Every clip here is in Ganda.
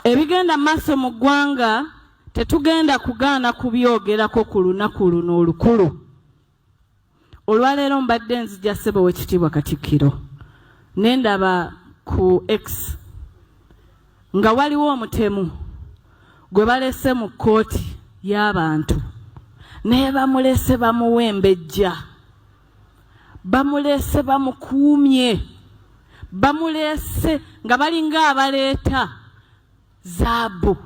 Ebigenda maaso mu ggwanga tetugenda kugaana kubyogerako ku lunaku luno olukulu. Olwaleero mbadde nzija, ssebo w'ekitiibwa Katikkiro, ne ndaba ku X nga waliwo omutemu gwe balese mu kkooti y'abantu, naye bamulese bamuwembejja, bamulese bamukuumye, bamulese nga balinga abaleeta zaabu.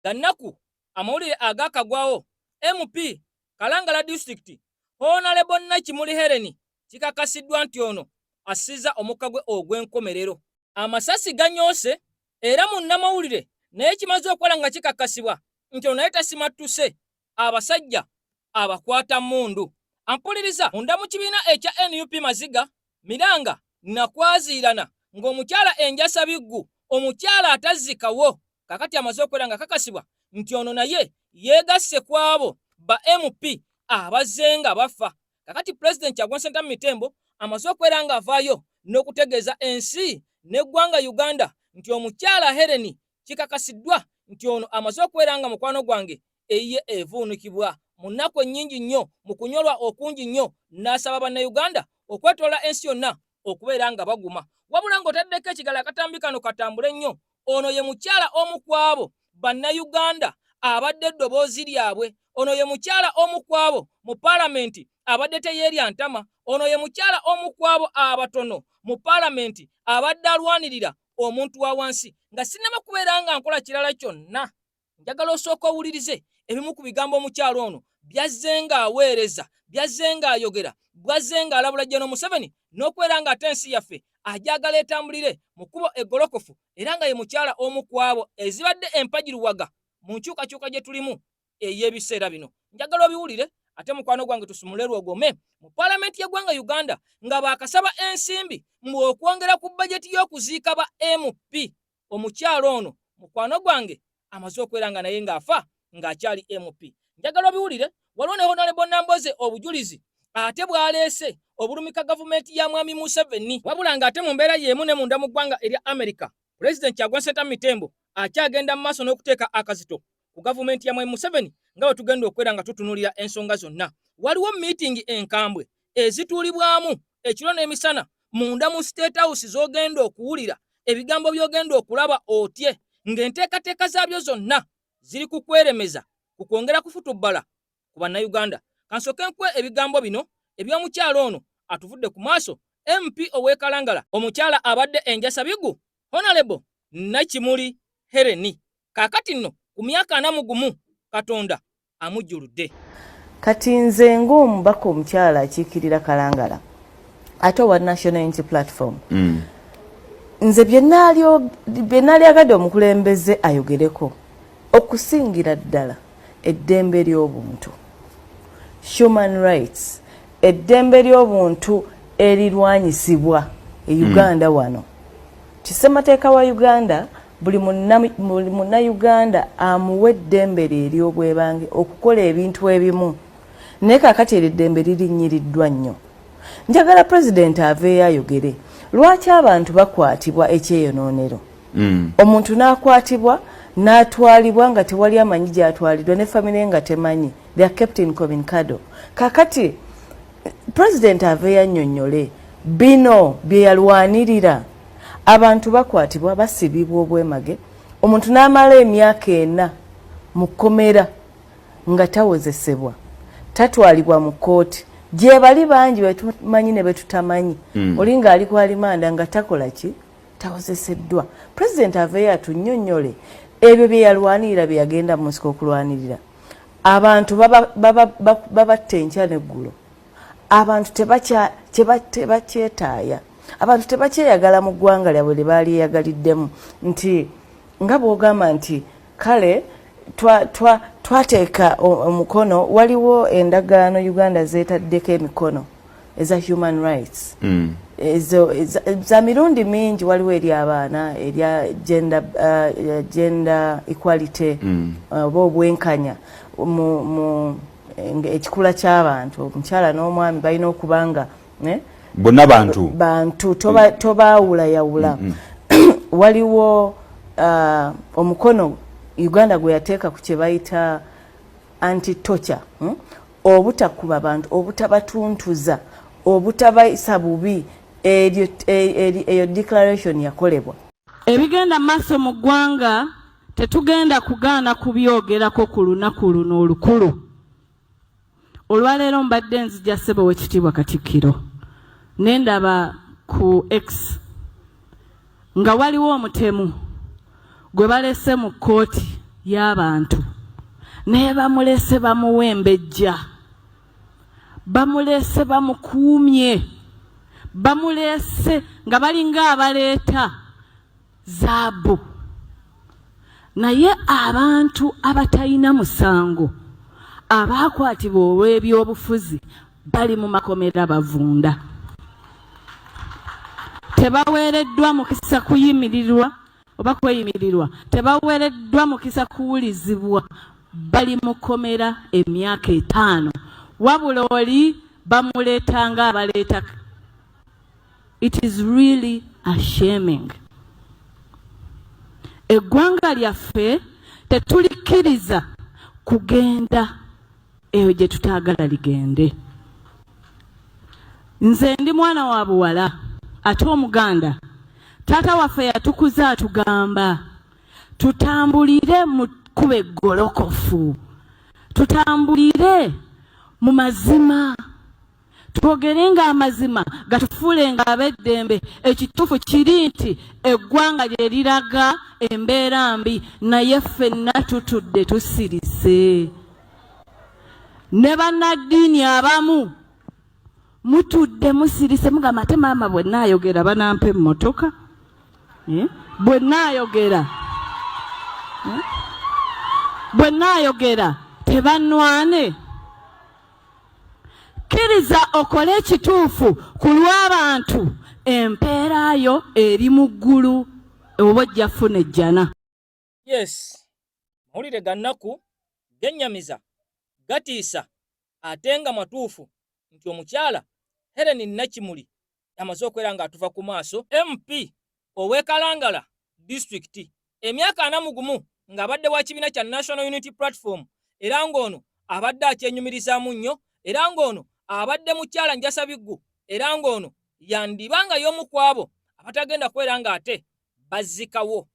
Gannaku amawulire agakagwawo, MP Kalangala District, Honorable Nakimuli Helen, kikakasiddwa nti ono assiza omukka gwe ogw'enkomerero. Amasasi ganyoose era munnamawulire naye kimaze okukola nga kikakasibwa nti ono naye tasimattuse abasajja abakwata mmundu. Ampuliriza munda mu kibiina ekya NUP maziga miranga nakwaziirana ng'omukyala enjasa biggu, omukyala atazzikawo, kakati amaze okwera nga kakasibwa nti ono naye yeegasse ku abo ba MP abazze nga bafa. Kakati Pulezidenti Kyagulanyi Ssentamu Mitembo amaze okwera nga avaayo n'okutegeeza ensi n'eggwanga Uganda nti omukyala Helen kikakasiddwa nti ono amaze okubeera nga mukwano gwange eyiye evuunikibwa mu nnaku ennyingi nnyo, mu kunyolwa okungi nnyo, n'asaba Bannayuganda okwetoola ensi yonna okubeera nga baguma. Wabula ng'otaddeko ekigalo, akatambi kano katambule nnyo. Ono ye mukyala omu ku abo Bannayuganda abadde eddoboozi lyabwe. Ono ye mukyala omu ku abo mu paalamenti abadde teyeerya ntama. Ono ye mukyala omu ku abo abatono mu paalamenti abadde alwanirira omuntu wa wansi. Nga sinnaba kubeera nga nkola kirala kyonna, njagala osooka owulirize ebimu ku bigambo omukyalo ono byazze ng'aweereza, byazze ng'ayogera, bwazze ng'alabula General Museveni n'okubeera ng'ate ensi yaffe ajagala etambulire mu kkubo eggolokofu, era nga ye mukyala omu ku abo ezibadde empagiruwaga mu nkyukakyuka gye tulimu ey'ebiseera bino. Njagala obiwulire ate mukwano gwange tusumule lwogome mu paalamenti y'eggwanga Uganda nga baakasaba ensimbi mbu okwongera ku bajeti y'okuziika ba MP. Omukyalo ono mukwano gwange amaze okwera nga naye ng'afa ng'akyali MP. Njagala obiwulire. Waliwo ne Honorable Namboze obujulizi ate bw'aleese obulumika gavumenti ya Mwami Museveni. Wabula ng'ate mu mbeera y'emu ne munda mu ggwanga erya America, Pulezidenti Kyagulanyi Ssentamu Mitembo akyagenda mu maaso n'okuteeka akazito ku gavumenti ya Mwami Museveni nga bwe tugenda okwera nga tutunuulira ensonga zonna. Waliwo miitingi enkambwe ezituulibwamu ekiro n'emisana munda mu State House, z'ogenda okuwulira ebigambo by'ogenda okulaba otye ng'enteekateeka zaabyo zonna ziri ku kweremeza ku kwongera kufutubbala ku Bannayuganda. Kansooke nkuwe ebigambo bino eby'omukyala ono atuvudde ku maaso, MP ow'e Kalangala, omukyala abadde enjasa bigu, Honorable Nakimuli Helen. Kaakati nno ku myaka 41 Katonda amujjuludde. Kati nze ng'omubaka omukyala akiikirira Kalangala ate owa National Unity Platform, nze bye naalyagadde omukulembeze ayogereko okusingira ddala eddembe ly'obuntu, human rights, eddembe ly'obuntu erirwanyisibwa e Uganda. Wano kisemateeka wa Uganda buli Munnayuganda amuwa eddembe lye ery'obwebange okukola ebintu ebimu, naye kaakati eryo eddembe lirinyiriddwa nnyo. Njagala pulezidenti aveeyo ayogere lwaki abantu bakwatibwa ekyeyonoonero. Omuntu n'akwatibwa n'atwalibwa nga tewali amanyi gy'atwaliddwa, ne famire nga temanyi, they are kept incommunicado. Kakati pulezidenti aveeyo annyonnyole bino bye yalwanirira. Abantu bakwatibwa, basibibwa obwemage, omuntu n'amala emyaka 4 mu kkomera nga tawozesebwa, tatwalibwa mu kkooti. Gye bali bangi betumanyi ne betutamanyi. Oli ng'ali ku alimanda nga takola ki, tawozeseddwa. Pulezidenti aveeyo atunnyonnyole ebyo bye yalwanirira, bye yagenda mu nsiko okulwanirira. Abantu babatta enkya n'eggulo, abantu tebakyetaaya, abantu tebakyeyagala mu ggwanga lyabwe lye baaliyeyagaliddemu, nti nga bw'ogamba nti kale twateeka omukono, waliwo endagaano Uganda zeetaddeko emikono eza human rights. Ezo za mirundi mingi, waliwo eri abaana, erya gender equality, oba obwenkanya mu ekikula ky'abantu, omukyala n'omwami balina okuba nga eh? Bonna bantu. Bantu, tobaawulayawula. Waliwo Omukono Uganda gwe yateeka ku kye bayita anti torture, Obutakuba bantu, obutabatuntuza, obutabayisa bubi, eyo declaration yakolebwa. Ebigenda maaso mu ggwanga tetugenda kugaana kubyogerako ku lunaku luno olukulu. Olwaleero mbadde nzija, ssebo w'ekitiibwa Katikkiro, ne ndaba ku X nga waliwo omutemu gwe balese mu kkooti y'abantu, naye bamulese bamuwa embejja, bamulese bamukuumye, bamulese nga balinga abaleeta zaabu. Naye abantu abatalina musango abaakwatibwa olw'ebyobufuzi bali mu makomera bavunda, tebaweereddwa mukisa kuyimirirwa oba kweyimirirwa, tebaweereddwa mukisa kuwulizibwa, bali mu kkomera emyaka 5. Wabula oli bamuleeta nga abaleeta. It is really ashaming. Eggwanga lyaffe tetulikkiriza kugenda eyo gye tutaagala ligende. Nze ndi mwana wa buwala ate Omuganda. Taata waffe yatukuza atugamba tutambulire mu kkubo eggolokofu, tutambulire mu mazima, twogere nga amazima gatufuule nga ab'eddembe. Ekituufu kiri nti eggwanga lye liraga embeera mbi, naye ffenna tutudde tusirise. Ne bannaddiini abamu mutudde musirise, mugamba, "Ate maama bwe naayogera banampa emmotoka? Eh? Bwe naayogera, eh? Bwe naayogera tebanwane." Kkiriza okole ekituufu ku lw'abantu, empeera yo eri mu ggulu, oba ojja funa ejjana. Yes, mawulire ga nnaku, gennyamiza, gatiisa, ate nga matuufu nti omukyala Helen Nakimuli amaze okubeera ng'atuva ku maaso, MP ow'e Kalangala Disitulikiti, emyaka 41, ng'abadde wa kibiina kya National Unity Platform, era ng'ono abadde akyenyumirizaamu nnyo, era ng'ono abadde mukyala njasabiggu, era ng'ono yandiba nga y'omu ku abo abatagenda kubeera ng'ate bazzikawo.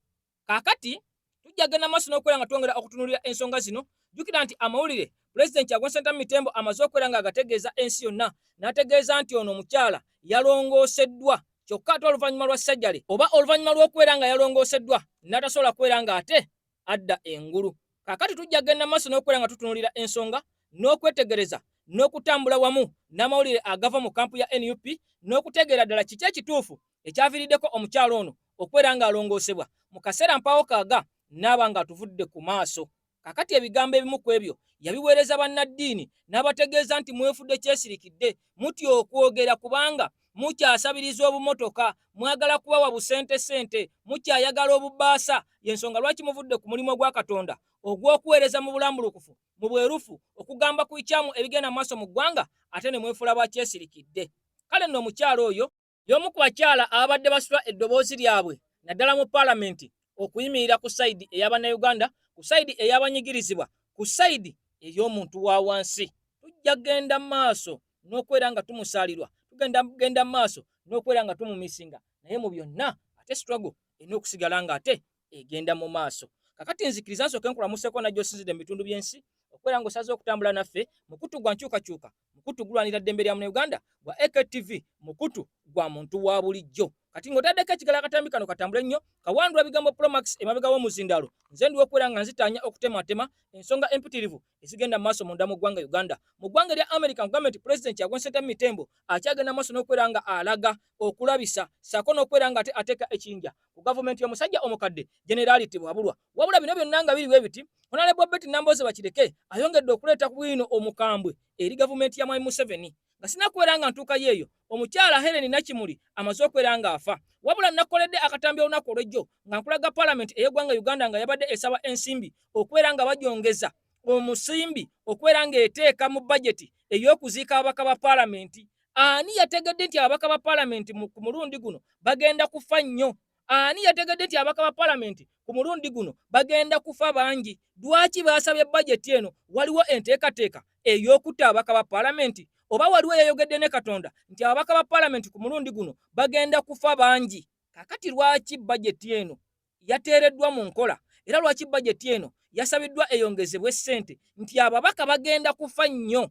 Kaakati tujja genda maaso n'okubeera nga twongera okutunuulira ensonga zino. Jjukira nti amawulire Pulezidenti Kyagulanyi Ssentamu Mitembo amaze okubeera ng'agategeeza ensi yonna, n'ategeeza nti ono omukyala yalongooseddwa, kyokka ate oluvannyuma lwa sajjale oba oluvannyuma lw'okubeera nga yalongooseddwa n'atasobola kubeera ng'ate adda engulu. Kaakati tujja genda maaso n'okubeera nga tutunuulira ensonga n'okwetegereza n'okutambula wamu n'amawulire agava mu kampu ya NUP n'okutegeera ddala kiki ekituufu ekyaviiriddeko omukyala ono okubeera ng'alongoosebwa mu kaseera mpaawo kaaga n'aba ng'atuvudde ku maaso. Kakati ebigambo ebimu ku ebyo yabiweereza bannaddiini n'abategeeza nti mwefudde kyesirikidde, mutya okwogera kubanga mukyasabiriza obumotoka, mwagala kubawa busente sente, mukyayagala obubaasa, y'ensonga lwaki muvudde ku mulimu ogwa Katonda ogw'okuweereza mu bulambulukufu, mu bwerufu, okugamba ku bikyamu ebigenda mu maaso mu ggwanga, ate ne mwefuula bakyesirikidde. Kale nno omukyala oyo y'omu ku bakyala ababadde basitula eddoboozi lyabwe naddala mu paalamenti okuyimirira ku sayidi ey'Abannayuganda, ku sayidi ey'abanyigirizibwa, ku sayidi ey'omuntu wa wansi. Tujja genda maaso n'okubeera nga tumusaalirwa, tugenda genda maaso n'okubeera nga tumumisinga, naye mu byonna ate struggle erina okusigala nga ate egenda mu maaso. Kakati nzikiriza nsooke nkulamuseko najja osinzidde mu bitundu by'ensi okubeera ng'osaze okutambula naffe. Mukutu gwa nkyukakyuka, mukutu gulwanira ddembe lya Munauganda gwa AKTV, mukutu gwa muntu wa bulijjo. Kati ng'otaddeko ekigala, akatambi kano katambule nnyo. Kawandula bigambo Promax emabega w'omuzindaalo. Nze ndiwo okubeera nga nzitaanya okutematema ensonga empitirivu ezigenda mu maaso munda mu ggwanga Uganda. Mu ggwanga erya America, nkugambye nti Pulezidenti Kyagulanyi Ssentamu Mitembo akyagenda maaso n'okubeera nga alaga okulabisa ssaako n'okubeera nga ate ateeka ekinja ku gavumenti y'omusajja omukadde Generaali Tibwabulwa. Wabula bino byonna nga biri bwe biti, Honorable Betty Nambooze Bakireke ayongedde okuleeta ku bwino omukambwe eri gavumenti ya Mwami Museveni. Nga sinakubeera nga ntuukayo eyo, omukyala Helen Nakimuli amaze okubeera ng'afa. Wabula nakoledde akatambi olunaku olw'ejjo nga nkulaga paalamenti ey'eggwanga Uganda nga yabadde esaba ensimbi okubeera nga bagyongeza omusimbi okubeera ng'eteeka mu bajeti ey'okuziika ababaka ba paalamenti. Ani yategedde nti ababaka ba paalamenti ku mulundi guno bagenda kufa nnyo? Ani yategedde nti ababaka ba palamenti ku mulundi guno bagenda kufa bangi? Lwaki baasabye bajeti eno? Waliwo enteekateeka ey'okutta ababaka ba palamenti, oba waliwo eyayogedde ne Katonda nti ababaka ba palamenti ku mulundi guno bagenda kufa bangi? Kaakati lwaki bajeti eno yateereddwa mu nkola, era lwaki bajeti eno yasabiddwa eyongezebwe ssente nti ababaka bagenda kufa nnyo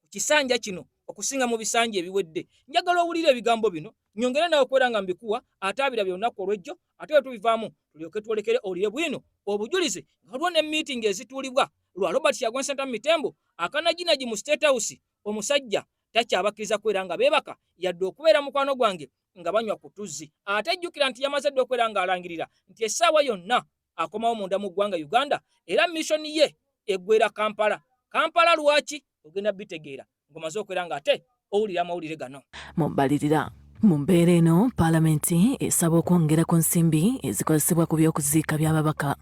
ku kisanja kino okusinga mu bisanja ebiwedde? Njagala owulire ebigambo bino, nyongere nawe okubeera nga mbikuwa ate abirabye olunaku olw'ejjo, ate bwe tubivaamu tulyoke twolekere owulire bwino obujulizi nga waliwo ne miitingi ezituulibwa lwa Robert Kyagulanyi Ssentamu Mitembo akanajinagi mu State House. Omusajja takyabakkiriza kubeera nga beebaka yadde okubeera mukwano gwange nga banywa ku tuzzi. Ate jjukira nti yamaze dda okubeera ng'alangirira nti essaawa yonna akomawo munda mu ggwanga Uganda, era mission ye eggwera Kampala. Kampala lwaki ogenda bitegeera ng'omaze okubeera ng'ate owulira amawulire gano. Mu mbalirira mu mbeera eno, Paalamenti esaba okwongera ku nsimbi ezikozesebwa ku by'okuziika by'ababaka.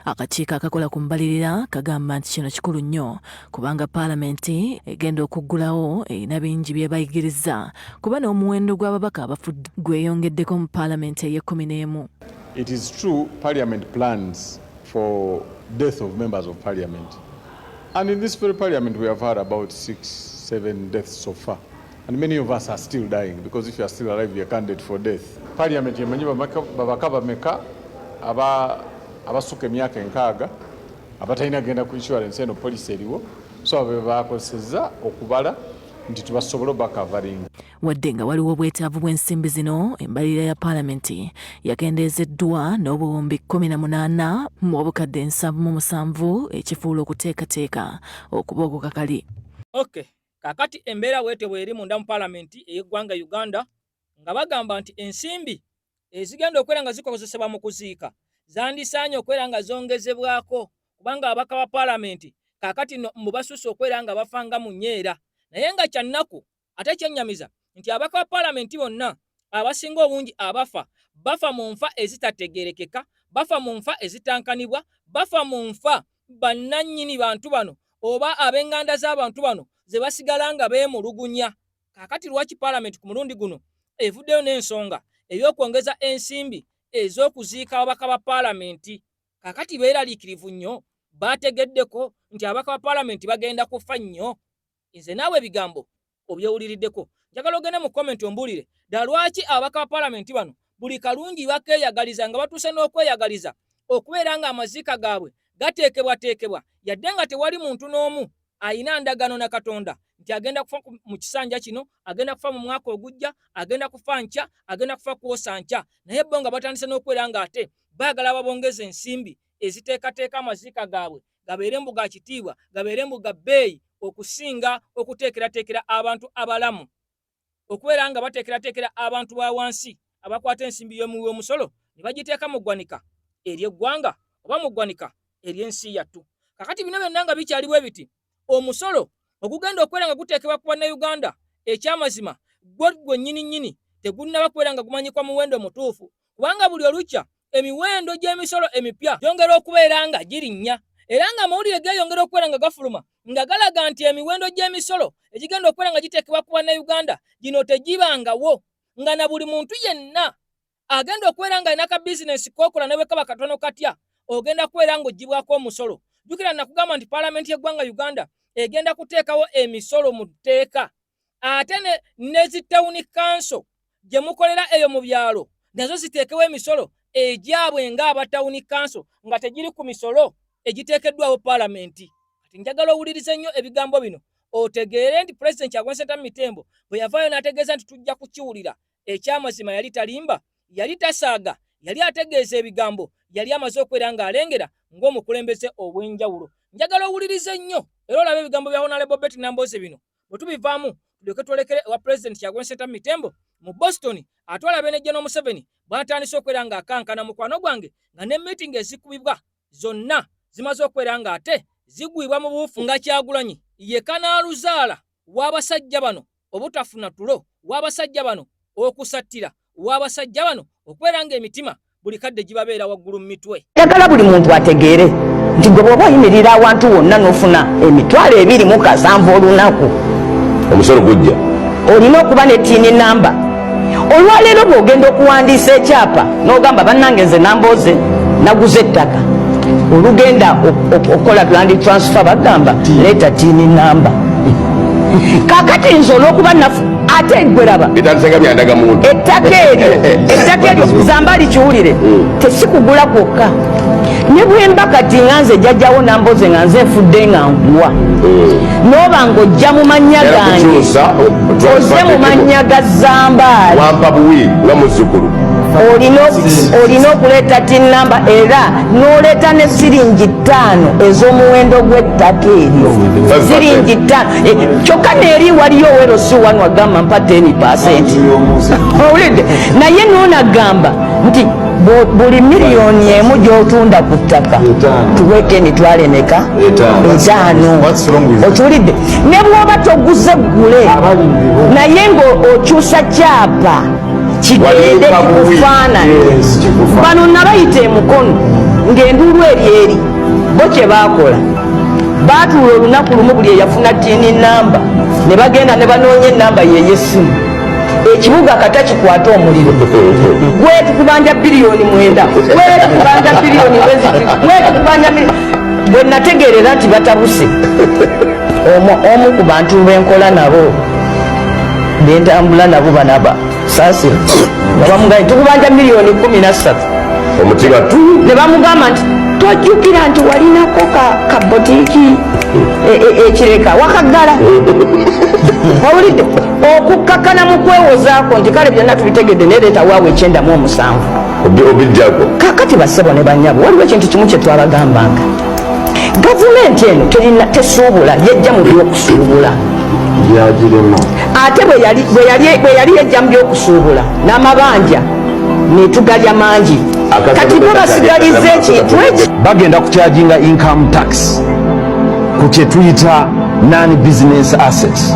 Akakiiko akakola ku mbalirira kagamba nti kino kikulu nnyo kubanga Paalamenti egenda okuggulawo erina bingi by'ebayigiriza kuba n'omuwendo gw'ababaka abafudde gweyongeddeko mu Paalamenti ey'ekkumi n'emu. It is true Parliament plans for death of members of Parliament. And in this very Parliament we have had about 6, 7 deaths so far. And many of us are still dying, because if you are still alive, you are candidate for death. Parliament yemanyi babaka bameka abasuka emyaka 60 abatalina genda ku insurance eno policy eriwo, so abo bakozesezza okubala nti tubasobole obakavaringa. Wadde nga waliwo obwetaavu bw'ensimbi zino, embalirira ya Paalamenti yakendeezeddwa n'obuwumbi 18 mu obukadde 77, ekifuula okuteekateeka okuba okukakali. Okay, kaakati embeera bwetyo bw'eri munda mu Paalamenti ey'eggwanga Uganda, nga bagamba nti ensimbi ezigenda okubeera nga zikozesebwa mu kuziika zandisaanye okubeera nga zongezebwako, kubanga ababaka ba Paalamenti kaakati nno mbu basusse okubeera nga bafa nga mu nnyeera. Naye nga kya nnaku ate kyennyamiza nti ababaka ba Paalamenti bonna abasinga obungi abafa bafa mu nfa ezitategeerekeka, bafa mu nfa ezitankanibwa, bafa mu nfa bannannyini bantu bano oba ab'eŋŋanda z'abantu bano ze basigala nga beemulugunya. Kaakati lwaki Paalamenti ku mulundi guno evuddeyo n'ensonga ey'okwongeza ensimbi ez'okuziika ababaka ba Paalamenti? Kaakati beeraliikirivu nnyo, baategeddeko nti ababaka ba Paalamenti bagenda kufa nnyo. Nze naawe ebigambo obyewuliriddeko. Njagala ogende mu komenti ombuulire ddala lwaki ababaka ba Paalamenti bano buli kalungi bakeeyagaliza, nga batuuse n'okweyagaliza okubeera ng'amaziika gaabwe gateekebwateekebwa, yadde nga tewali muntu n'omu alina ndagaano na Katonda nti agenda kufa mu kisanja kino, agenda kufa mu mwaka ogujja, agenda kufa nkya, agenda kufa kwosa nkya. Naye bo nga batandise n'okubeera ng'ate baagala babongeza ensimbi eziteekateeka amaziika gaabwe gabeere mbu ga kitiibwa, gabeere mbu ga bbeeyi okusinga okuteekerateekera abantu abalamu, okubeera nga bateekerateekera abantu ba wansi abakwata ensimbi y'omuwi w'omusolo ne bagiteeka mu ggwanika ery'eggwanga oba mu ggwanika ery'ensi yattu. Kakati bino byonna nga bikyali bwe biti, omusolo ogugenda okubeera nga guteekebwa ku Bannayuganda ekyamazima gwo gwennyini nnyini tegunnaba kubeera nga gumanyikwa muwendo mutuufu, kubanga buli olukya emiwendo gy'emisolo emipya gyongera okubeera nga girinnya, era ng'amawulire geeyongera okubeera nga gafuluma nga galaga nti emiwendo gy'emisolo egigenda okubeera nga giteekebwa ku Bannayuganda gino tegibangawo, nga na buli muntu yenna agenda okubeera nga alina ka bizinensi k'okola ne bwe kaba katono katya ogenda kubeera ng'oggyibwako omusolo. Jjukira nakugamba nti Paalamenti y'eggwanga Uganda egenda kuteekawo emisolo mu tteeka, ate ne zi tawuni kanso gye mukolera eyo mu byalo nazo ziteekewo emisolo egyabwe ng'aba tawuni kanso, nga tegiri ku misolo egiteekeddwawo Paalamenti. Kati njagala owulirize nnyo ebigambo bino otegeere nti Pulezidenti Kyagulanyi Ssentamu Mitembo bwe yavaayo n'ategeeza nti tujja kukiwulira, ekyamazima yali talimba, yali tasaaga, yali ategeeza ebigambo yali amaze okubeera ng'alengera ng'omukulembeze ow'enjawulo. Njagala owulirize nnyo era olabe ebigambo bya Honorable Betty Nambooze bino. Bwe tubivaamu tulyoke twolekere ewa Pulezidenti Kyagulanyi Ssentamu Mitembo mu Boston, ate olabe ne General Museveni bw'atandise okubeera ng'akankana mukwano gwange, nga ne miitingi ezikubibwa zonna zimaze okubeera ng'ate zigwibwa mu buufu, nga Kyagulanyi ye kanaaluzaala w'abasajja bano obutafuna tulo, w'abasajja bano okusattira, w'abasajja bano okubeera ng'emitima buli kadde gibabeera waggulu mu mitwe. Njagala buli muntu ategeere nti gwe bw'oba oyimirira awantu wonna n'ofuna 207,000 olunaku, omusolo gujja, olina okuba ne TIN namba. Olwaleero bw'ogenda okuwandiisa ekyapa n'ogamba bannange nze Nambooze naguze ettaka, olugenda okukola land transfer bagamba leeta TIN number. Kakati nze olw'okuba nafu ate gweraba Bitandise byandagamuntu. Ettaka eryo Zambali kiwulire, tesikugula kwokka. Ne bwemba kati nga nze jjajjawo Namboze nga nze nfudde nga nkuwa, n'oba ng'ojja mu mannya Era gange, kukyusa oze mu mannya ga Zambaali, wampa buwi nga muzzukulu. Olina okuleeta TIN number era n'oleeta ne siringi 5 ez'omuwendo gw'ettaka eryo. Siringi 5. Kyokka neeri waliyo owerosi wano agamba mpa 10%, owulidde? Naye noonagamba nti buli miliyoni 1 gy'otunda ku ttaka tuweeko emitwalo emeka? 5. What's wrong with that? Okiwulidde? Ne bw'oba toguze ggule, naye ng'okyusa kyapa kigende Waliika buwi. kikufaanane. Yes, kikufaanane. Bano nabayita emukono ng'enduulu eri eri bo kye baakola, baatuula olunaku lumu, buli eyafuna TIN number ne bagenda ne banoonya enamba yey'essimu. Ekibuga kata kikwate omuliro, gwetukubanja biliyoni 9, gwetukubanja biliyoni bweziti, gwetukubanja bwe nategeerera nti batabuse, omu ku bantu benkola nabo, bentambula nabo, banaba saasira nga bamugambye tukubanja miliyoni 13. Omutima tu. Ne bamugamba nti tojjukira nti walinako ka boutique ekireka wakaggala, owulidde? Okukkakana mu kwewozaako nti kale byonna tubitegedde, nereeta waawe 97. Obijjako. Kakati bassebo ne bannyabo, waliwo ekintu kimu kye twabagambanga: gavumenti eno terina, tesuubula, yejja mu byokusuubula. Byagirema. Ate bwe yali yejja mu byokusuubula n'amabanja netugalya mangi, kati bo basigaliza ekintu eki. Bagenda kucharginga income tax ku kye tuyita non business assets.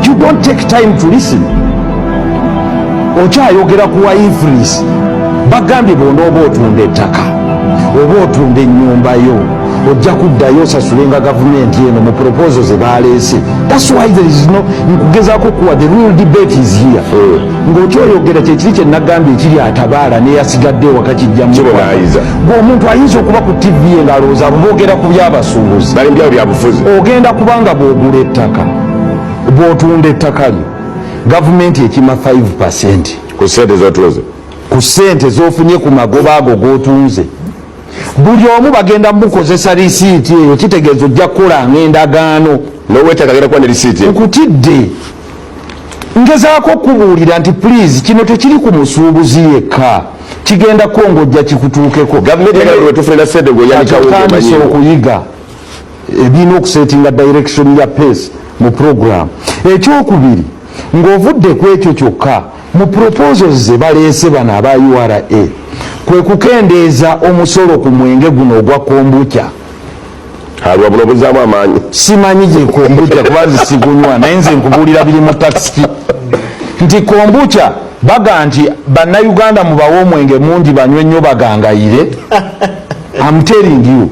You don't take time to listen. Okyayogera ku wa EFRIS, bagambye bw'onooba otunda ettaka oba otunda ennyumba yo, ojja kuddayo osasulenga gavumenti eno mu proposal ze baleese. That's why there is no nkugezaako kuwa, the real debate is here. Ng'okyoyogera kyekiri kye nagambye ekiri atabaala neyasigadde ewaka kijja. Kibonaayiza. Bw'omuntu ayinza okuba ku TV ye ng'alowooza abo boogera ku byabasuubuzi. Bali mu byabufuzi. Ogenda kubanga bw'ogula ettaka, bw'otunda ettaka lyo, gavumenti ekima 5 ku sente zotunze. Ku ssente z'ofunye ku magoba ago g'otunze. Buli omu bagenda mukozesa risiiti eyo, kitegeeza ojja kukolanga endagaano. N'owetaka agenda kuba ne risiiti. Nkutidde, ngezaako okubuulira nti please, kino tekiri ku musuubuzi yekka, kigenda kwongojja kikutuukeko. Gavumenti yagala lwe tufunira sente gweyanikawo. Otandise okuyiga ebirina okusettinga direction ya pace mu program. Ekyokubiri, ng'ovudde ku ekyo kyokka, mu proposals ze baleese bano aba URA kwe kukendeeza omusolo ku mwenge guno ogwa kombucha. Alwa buno buzaamu amaanyi. Simanyi gye kombucha kuba nze sigunywa, naye nze nkubuulira biri mu tax nti kombucha baga nti bannayuganda mubawe omwenge mungi banywe nnyo bagangayire. I'm telling you.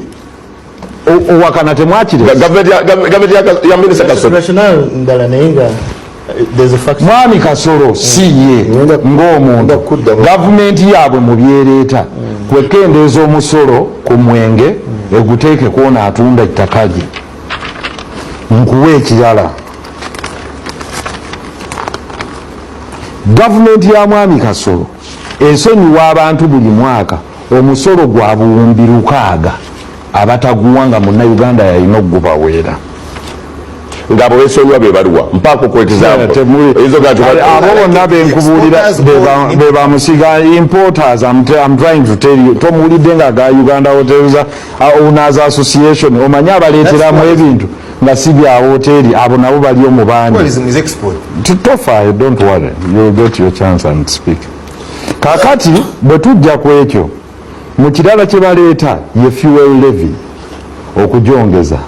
Owakana temwakire. Gavumenti ya minisita Kasolo. Rationale ndala, naye nga there's a fact. Mwami Kasolo si ye ng'omuntu, Ngenda kuddamu. Gavumenti yaabwe mu byereeta kwekendeeza omusolo ku mwenge eguteeke kwona atunda ettaka lye. Nkuwa ekirala, gavumenti ya mwami Kasolo esonyiwa abantu buli mwaka omusolo gwa 6000 abataguwa nga munnayuganda yalina okugubaweera. Ng'abo besonyiwa be baluwa? Mpaako ku example. Oyinza okugaa nti Abo bonna benkubuulira be bamusiga importers. I'm trying to tell you, tomuwulidde nga ga Uganda Hotels Owners Association, omanyi abaleeteramu ebintu nga si bya hoteri, abo nabo bali omu bangi. Tourism is export. Tofaayo, don't worry, you'll get your chance and speak. Kakati bwe tujja ku ekyo, mu kirala kye baleeta ye fuel levy okugyongeza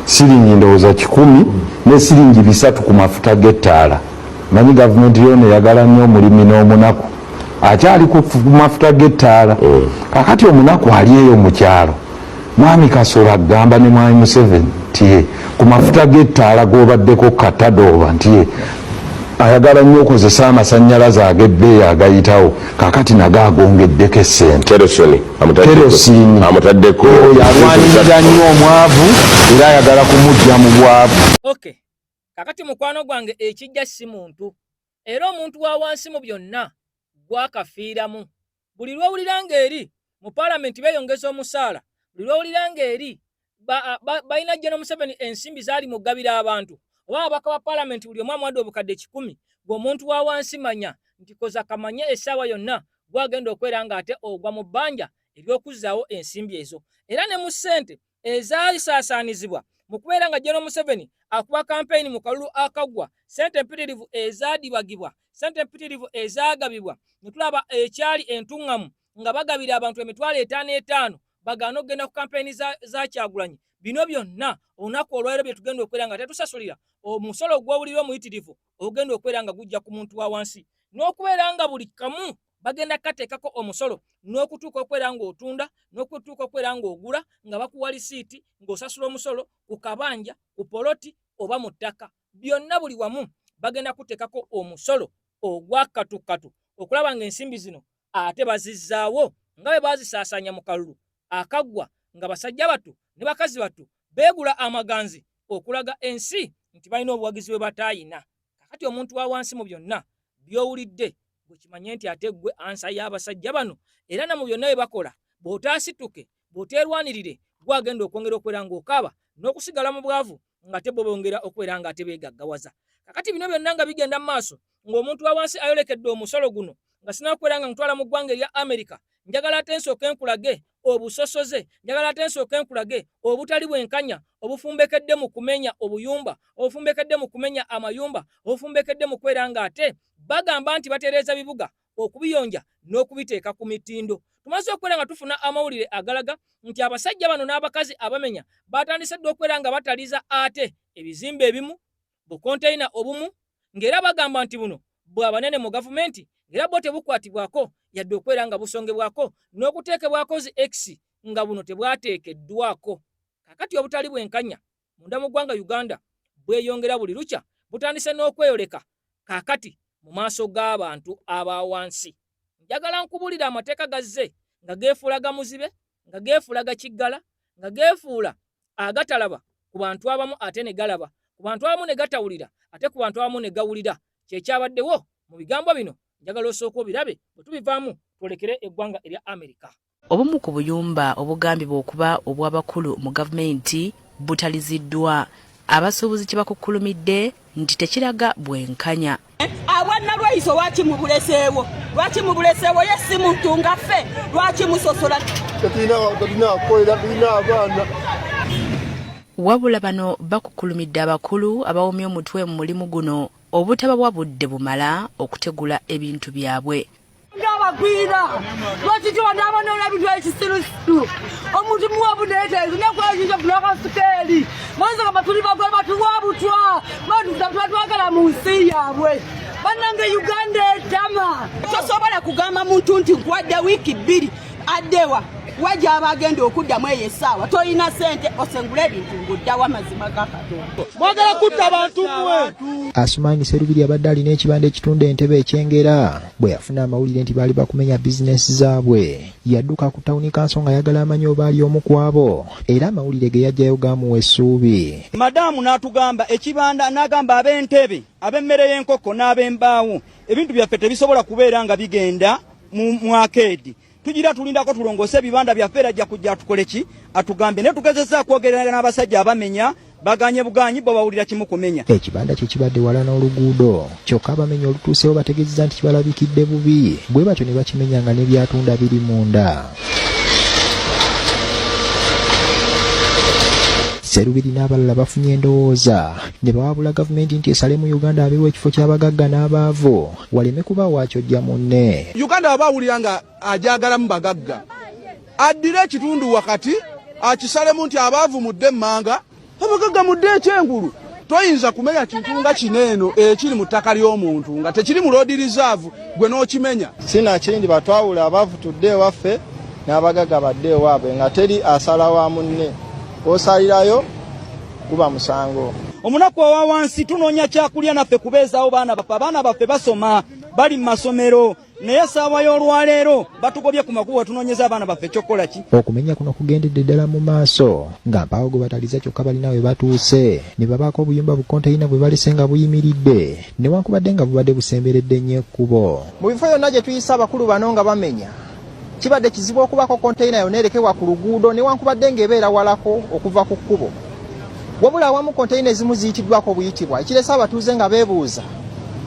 siringi ndowooza 100 ne siringi 300 ku mafuta g'ettaala. Manyi gavumenti yoona eyagala nnyo omulimi n'omunaku akyali ku mafuta g'ettaala. Kakati omunaku ali eyo mu kyalo, mwami Kasolo agamba ne mwami Museveni nti ye ku mafuta g'ettaala g'obaddeko katadooba nti ye Ayagala nnyo okozesa amasannyalaze ag'ebbeeyi agayitawo, kakati nago agongeddeko essente. Kerosini amutaddeko. Oyo alwanirira nnyo omwavu era ayagala kumuggya mu bwavu. Okay, kakati mukwano gwange, ekijja si muntu, era omuntu wa wansi mu byonna gwakafiiramu. Buli lw'owulira ng'eri mu paalamenti beeyongeza omusaala, buli lw'owulira ng'eri balina General Museveni ensimbi zaali mugabira abantu oba ababaka ba paalamenti buli omu amuwadde obukadde 100, gwe omuntu wa wansi manya nti koza kamanye essaawa yonna gwagenda okwera ng'ate ogwa mu bbanja ery'okuzzaawo ensimbi ezo. Era ne mu ssente ezaasaasaanizibwa mu kubeera nga General Museveni akuba kampeyini mu kalulu akaggwa, ssente empitirivu ezaadibagibwa, ssente empitirivu ezaagabibwa, ne tulaba ekyali entuŋŋamu nga bagabira abantu 5,000 5 bagaana okugenda ku kampeyini za Kyagulanyi. Bino byonna olunaku olwaleero bye tugenda okubeera nga tetusasulira omusolo gw'owulira omuyitirivu ogenda okubeera nga gujja ku muntu wa wansi, n'okubeera nga buli kamu bagenda kukateekako omusolo, n'okutuuka okubeera ng'otunda n'okutuuka okubeera ng'ogula nga bakuwa lisiiti ng'osasula omusolo ku kabanja, ku poloti oba mu ttaka. Byonna buli wamu bagenda kuteekako omusolo ogwa katukatu okulaba ng'ensimbi zino ate bazizzaawo nga bwe baazisaasaanya mu kalulu akaggwa, nga basajja battu ne bakazi battu beegula amaganzi okulaga ensi nti balina obuwagizi bwe bataayina. Kakati omuntu wa wansi mu byonna by'owulidde gwe kimanye nti ate gwe ansa y'abasajja bano, era na mu byonna bye bakola bw'otaasituke, bw'oteerwanirire, gwagenda okwongera okubeera ng'okaaba n'okusigala mu bwavu nga te bo bongera okubeera nga ate beegaggawaza. Kakati bino byonna nga bigenda mu maaso ng'omuntu wa wansi ayolekedde omusolo guno, nga sinakubeera nga nkutwala mu ggwanga erya Amerika, njagala ate nsooke nkulage obusosoze, njagala ate nsooke nkulage obutali bwenkanya obufumbekedde mu kumenya obuyumba, obufumbekedde mu kumenya amayumba, obufumbekedde mu kubeera nga ate bagamba nti batereeza bibuga okubiyonja n'okubiteeka ku mitindo. Tumaze okubeera nga tufuna amawulire agalaga nti abasajja bano n'abakazi abamenya batandise dda okubeera nga bataliza ate ebizimbe ebimu, bukonteyina obumu, ng'era bagamba nti buno bwa banene mu gavumenti, ng'era bwo tebukwatibwako yadde okubeera nga busongebwako n'okuteekebwako zi X nga buno tebwateekeddwako. Kakati obutali bwenkanya munda mu ggwanga Uganda bweyongera buli lukya, butandise n'okweyoleka kaakati mu maaso g'abantu aba wansi. Njagala nkubulira amateeka gazze nga geefuula gamuzibe, nga geefuula gakiggala, nga geefuula agatalaba ku bantu abamu ate ne galaba ku bantu abamu, ne gatawulira ate ku bantu abamu ne gawulira. Kyekyabaddewo mu bigambo bino, njagala osooka obirabe, bwe tubivaamu twolekere eggwanga erya Amerika. Obumu ku buyumba obugambibwa okuba obw'abakulu mu gavumenti butaliziddwa, abasuubuzi kye bakukkulumidde nti tekiraga bwenkanya. Abwannalweyiso lwaki mubuleseewo? Lwaki mubuleseewo? Ye si muntu nga ffe? Lwaki musosola? Tetulina kukolera, tulina abaana. Wabula bano bakukkulumidde abakulu abawomye omutwe mu mulimu guno obutabawa budde bumala okutegula ebintu byabwe. Ng'abagwira lwaki tiwanaabonoola ebintu ekisirusiru? Omuntu muwa buneeteezi nekwekinja bulakasukeeri mwanza nga tuli bagwa batuwa butwa batwagala mu nsi yaabwe. Bannange, Uganda etama. Tosobola kugamba muntu nti nkuwadde wiiki 2 addewa wajja agenda okuddamu eyo essaawa tolina sente osengula ebintu ng'oddawo. Amazima ga Katonda. Mwagala kutta abantu mmwe. Asumaani Serubiri abadde alina ekibanda ekitunda entebe ekyengera. Bwe yafuna amawulire nti baali bakumenya bizinesi zaabwe, yadduka ku tawuni kanso ng'ayagala amanye oba ali omu ku abo, era amawulire ge yajjayo gaamuwa essuubi. Madaamu n'atugamba ekibanda, n'agamba ab'entebe, ab'emmere y'enkoko n'ab'embaawo, ebintu byaffe tebisobola kubeera nga bigenda mu mwakeedi. Tugira tulindako tulongoose ebibanda byaffe, era ajja kujja atukole ki atugambye. Naye tugezezza kwogerera n'abasajja abamenya, baganye buganyi, bo bawulira kimu kumenya. Ekibanda kye kibadde wala n'oluguudo, kyokka abamenya olutuuseewo bategeezezza nti kibalabikidde bubi, bwe batyo ne bakimenya nga n'ebyatunda biri munda. Serubiri n'abalala bafunye endowooza ne bawabula gavumenti nti esale mu Uganda abeewo ekifo ky'abagagga n'abaavu, waleme kuba wakyojja munne. Uganda waba awulira nga ajagalamu bagagga, addire ekitundu wakati akisalemu nti abaavu mudde emmanga, abagagga mudde ekyengulu. Toyinza kumenya kintu nga kino eno ekiri mu ttaka ly'omuntu nga tekiri mu road reserve, gwe n'okimenya. Sinakindi batwawula, abaavu tudde ewaffe n'abagagga badde ewaabwe, nga teri asala wa munne osalirayo. Guba musango. Omunaku owa wansi tunoonya kyakulya naffe kubeezaawo baana baffe. Abaana baffe basoma, bali mu masomero, naye essaawa y'olwaleero batugobye ku makubo, tunoonyeza abaana baffe ekyokukola ki? Okumenya kuno kugendedde ddala mu maaso nga mpaawo gwe bataliza, kyokka balina we batuuse ne babaako obuyumba bu konteyina bwe balese nga buyimiridde newankubadde nga bubadde busemberedde nnyo ekkubo. Mu bifo yonna gye tuyise abakulu bano nga bamenya, kibadde kizibu okubaako konteyina yonna erekebwa ku luguudo newankubadde ng'ebeera walako okuva ku kkubo. Wabula awamu konteyina ezimu ziyitiddwako obuyitibwa, ekirese abatuuze nga beebuuza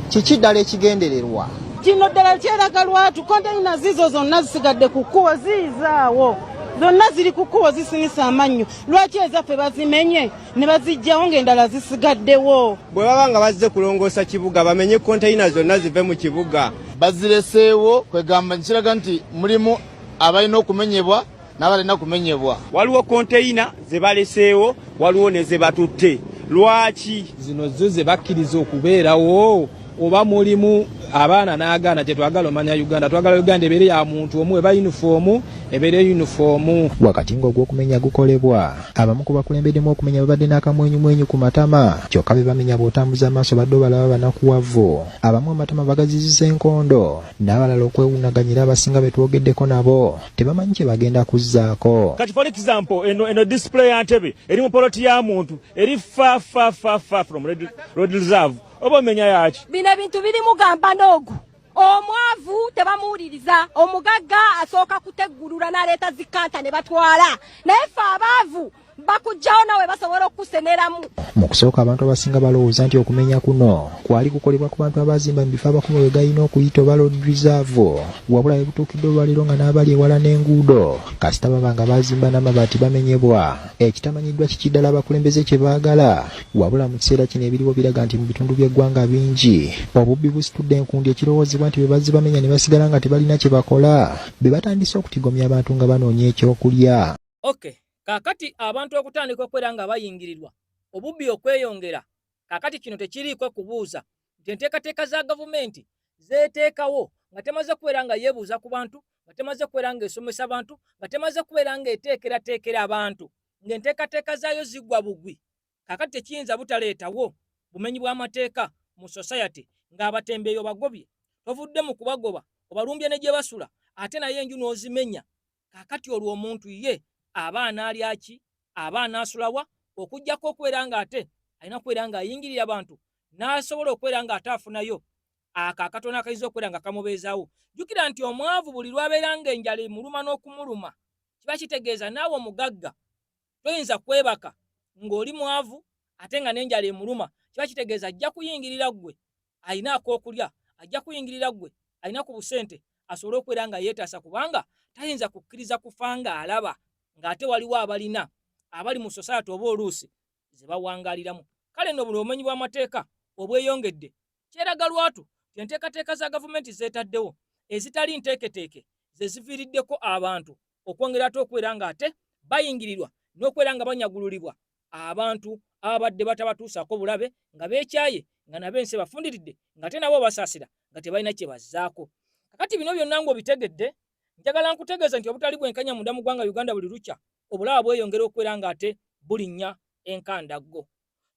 kiki ddala ekigendererwa. Kino ddala kyeraga lwatu, konteyina ziizo zonna zisigadde ku kkubo, ziizaawo zonna ziri ku kkubo zisinisa amannyo. Lwaki ezaffe bazimenye ne baziggyawo ng'endala zisigaddewo? Bwe baba nga bazze kulongoosa kibuga, bamenye konteyina zonna zive mu kibuga. Bazireseewo kwegamba nkiraga nti mulimu abalina okumenyebwa n'abalina kumenyebwa. Waliwo konteyina ze baleseewo, waliwo ne ze batutte. Lwaki? Zino zo ze bakkiriza okubeerawo oba mulimu abaana n'agaana? Kyetwagala omanya Uganda, twagala Uganda ebeere ya muntu omu, eba yunifoomu ebeere yunifoomu. Wakati ng'ogw'okumenya gukolebwa, abamu ku bakulembeddemu okumenya babadde n'akamwenyumwenyu ku matama, kyokka be bamenya bw'otambuza amaaso badde obalaba banakuwavu. Abamu amatama bagazizisa enkondo, n'abalala okwewuunaganya, era abasinga be twogeddeko nabo tebamanyi kye bagenda kuzzaako. Kati for example, eno display ya ntebe eri mu poloti ya muntu eri far far far far from road reserve, oba omenya yaki? Bino ebintu birimu gamba n'ogu omwavu tebamuwuliriza, omugagga asooka kuteggulula n'aleeta zikanta ne batwala, naye ffe abaavu bakugjawo nawe basobola okukuseneramu. Mu kusooka abantu abasinga balowooza nti okumenya kuno kwali kukolebwa ku bantu abazimba mu bifo abakumu we galina okuyita oba road reserve, wabula we butuukidde olwaleero nga n'abali ewala n'enguudo kasita baba nga bazimba n'amabaati bamenyebwa. Ekitamanyiddwa kiki ddala abakulembeze kye baagala, wabula mu kiseera kino ebiriwo biraga nti mu bitundu by'eggwanga bingi obubbi busitudde enkundi, ekirowoozebwa nti bwe bazze bamenya ne basigala nga tebalina kye bakola, be batandise okutigomya abantu nga banoonya ekyokulya. Okay, kaakati abantu okutandika okubeera nga bayingirirwa, obubbi okweyongera, kaakati kino tekiriiko kubuuza nti enteekateeka za gavumenti zeeteekawo nga temaze kubeera nga yeebuuza ku bantu, nga temaze kubeera ng'esomesa bantu, nga temaze kubeera ng'eteekerateekera abantu, ng'enteekateeka zaayo zigwa bugwi. Kaakati tekiyinza butaleetawo bumenyi bw'amateeka mu society ng'abatembeeyi obagobye, tovudde mu kubagoba, obalumbye ne gye basula, ate naye enju n'ozimenya. Kaakati olwo omuntu ye aba anaalya ki? Aba anaasula wa? Okuggyako okubeera ng'ate alina kubeera ng'ayingirira abantu n'asobola okubeera ng'ate afunayo ako akatono akayinza okubeera nga kamubeezaawo. Jjukira nti omwavu buli lw'abeera ng'enjala emuluma n'okumuluma, kiba kitegeeza naawe omugagga toyinza kwebaka ng'oli mwavu ate nga n'enjala emuluma. Kiba kitegeeza ajja kuyingirira ggwe alina ak'okulya, ajja kuyingirira ggwe alina ku busente asobole okubeera nga yeetaasa, kubanga tayinza kukkiriza kufa ng'alaba ng'ate waliwo abalina abali mu society oba oluusi ze bawangaaliramu. Kale nno buli obumenyi bw'amateeka obweyongedde, kyeraga lwatu nti enteekateeka za gavumenti zeetaddewo ezitali nteeketeeke ze ziviiriddeko abantu okwongera ate okubeera ng'ate bayingirirwa n'okubeera nga banyagululibwa abantu ababadde batabatuusaako bulabe, nga beekyaye, nga nabo ensi ebafundiridde, ng'ate nabo basaasira nga tebalina kye bazzaako. Kakati bino byonna ng'obitegedde, njagala nkutegeeze nti obutali bwenkanya munda mu ggwanga Uganda buli lukya obulaba bweyongera okubeera ng'ate bulinnya enkandaggo.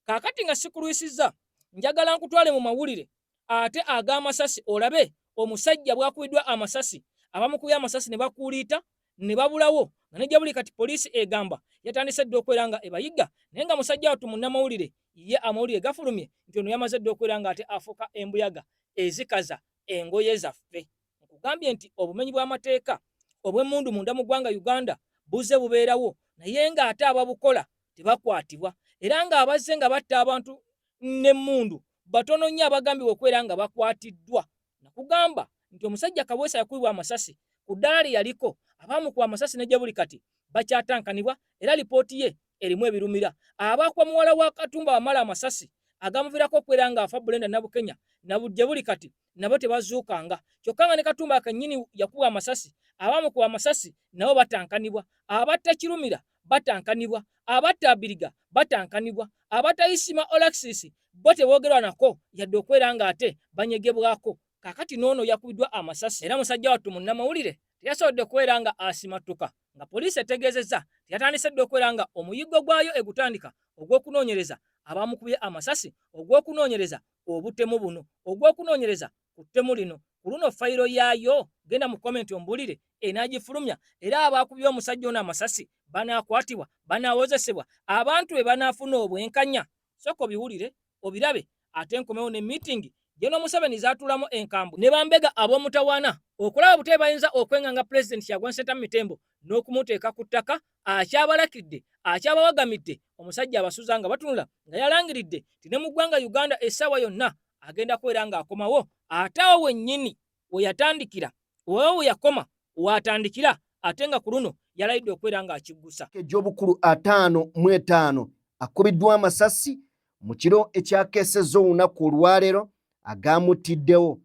Kaakati nga sikulwisizza, njagala nkutwale mu mawulire ate ag'amasasi olabe omusajja bw'akubiddwa amasasi, abamukubye amasasi ne bakuuliita ne babulawo, nga ne gyebuli kati poliisi egamba yatandise dda okubeera nga ebayigga, naye nga musajja wattu munnamawulire ye amawulire gafulumye nti ono yamaze dda okubeera nga ate afuuka embuyaga ezikaza engoye zaffe. Nkugambye nti obumenyi bw'amateeka obw'emmundu munda mu ggwanga Uganda buzze bubeerawo, naye ng'ate ababukola tebakwatibwa, era ng'abazze nga batta abantu n'emmundu batono nnyo abagambibwa okubeera nga bakwatiddwa. Nakugamba nti omusajja Kaweesa yakubibwa amasasi ku ddaala lye yaliko, abaamukuba amasasi ne gye buli kati bakyatankanibwa era lipooti ye erimu ebirumira. Abaakuba muwala wa Katumba Wamala amasasi agamuviirako okubeera ng'afa, Brenda Nabukenya, na gye buli kati nabo tebazuukanga, kyokka nga ne Katumba kennyini yakubwa amasasi. Abaamukuba amasasi nabo batankanibwa, abatta Kirumira batankanibwa, abatta Abiriga batankanibwa, abatta Isima Olaxis bo teboogerwa nako yadde okubeera ng'ate banyegebwako. Kaakati n'ono yakubiddwa amasasi era musajja wattu munnamawulire teyasobodde kubeera nga asimattuka, nga poliisi etegeezezza teyatandise dda okubeera nga omuyiggo gwayo egutandika. ogw'okunoonyereza abaamukubye amasasi, ogw'okunoonyereza obutemu buno, ogw'okunoonyereza ku ttemu lino. Ku luno fayiro yaayo genda mu komenti ombulire enaagifulumya, era abaakubye omusajja ono amasasi banaakwatibwa, banaawozesebwa, abantu be banaafuna obwenkanya. Sooka obiwulire obirabe ate nkomewo ne meeting General Museveni zaatuulamu enkambu ne bambega ab'omutawaana okulaba butya bayinza okwenganga Pulezidenti Kyagulanyi Ssentamu Mitembo n'okumuteeka ku ttaka. Akyabalakidde, akyabawagamidde, omusajja abasuza nga batunula nga yalangiridde nti ne mu ggwanga Uganda essaawa yonna agenda kubeera ng'akomawo, ate awo wennyini we yatandikira oba we yakoma w'atandikira, ate nga ku luno yalayidde okubeera ng'akiggusa. Egy'obukulu 55 akubiddwa amasasi mu kiro ekyakeesezza olunaku olwaleero agamuttiddewo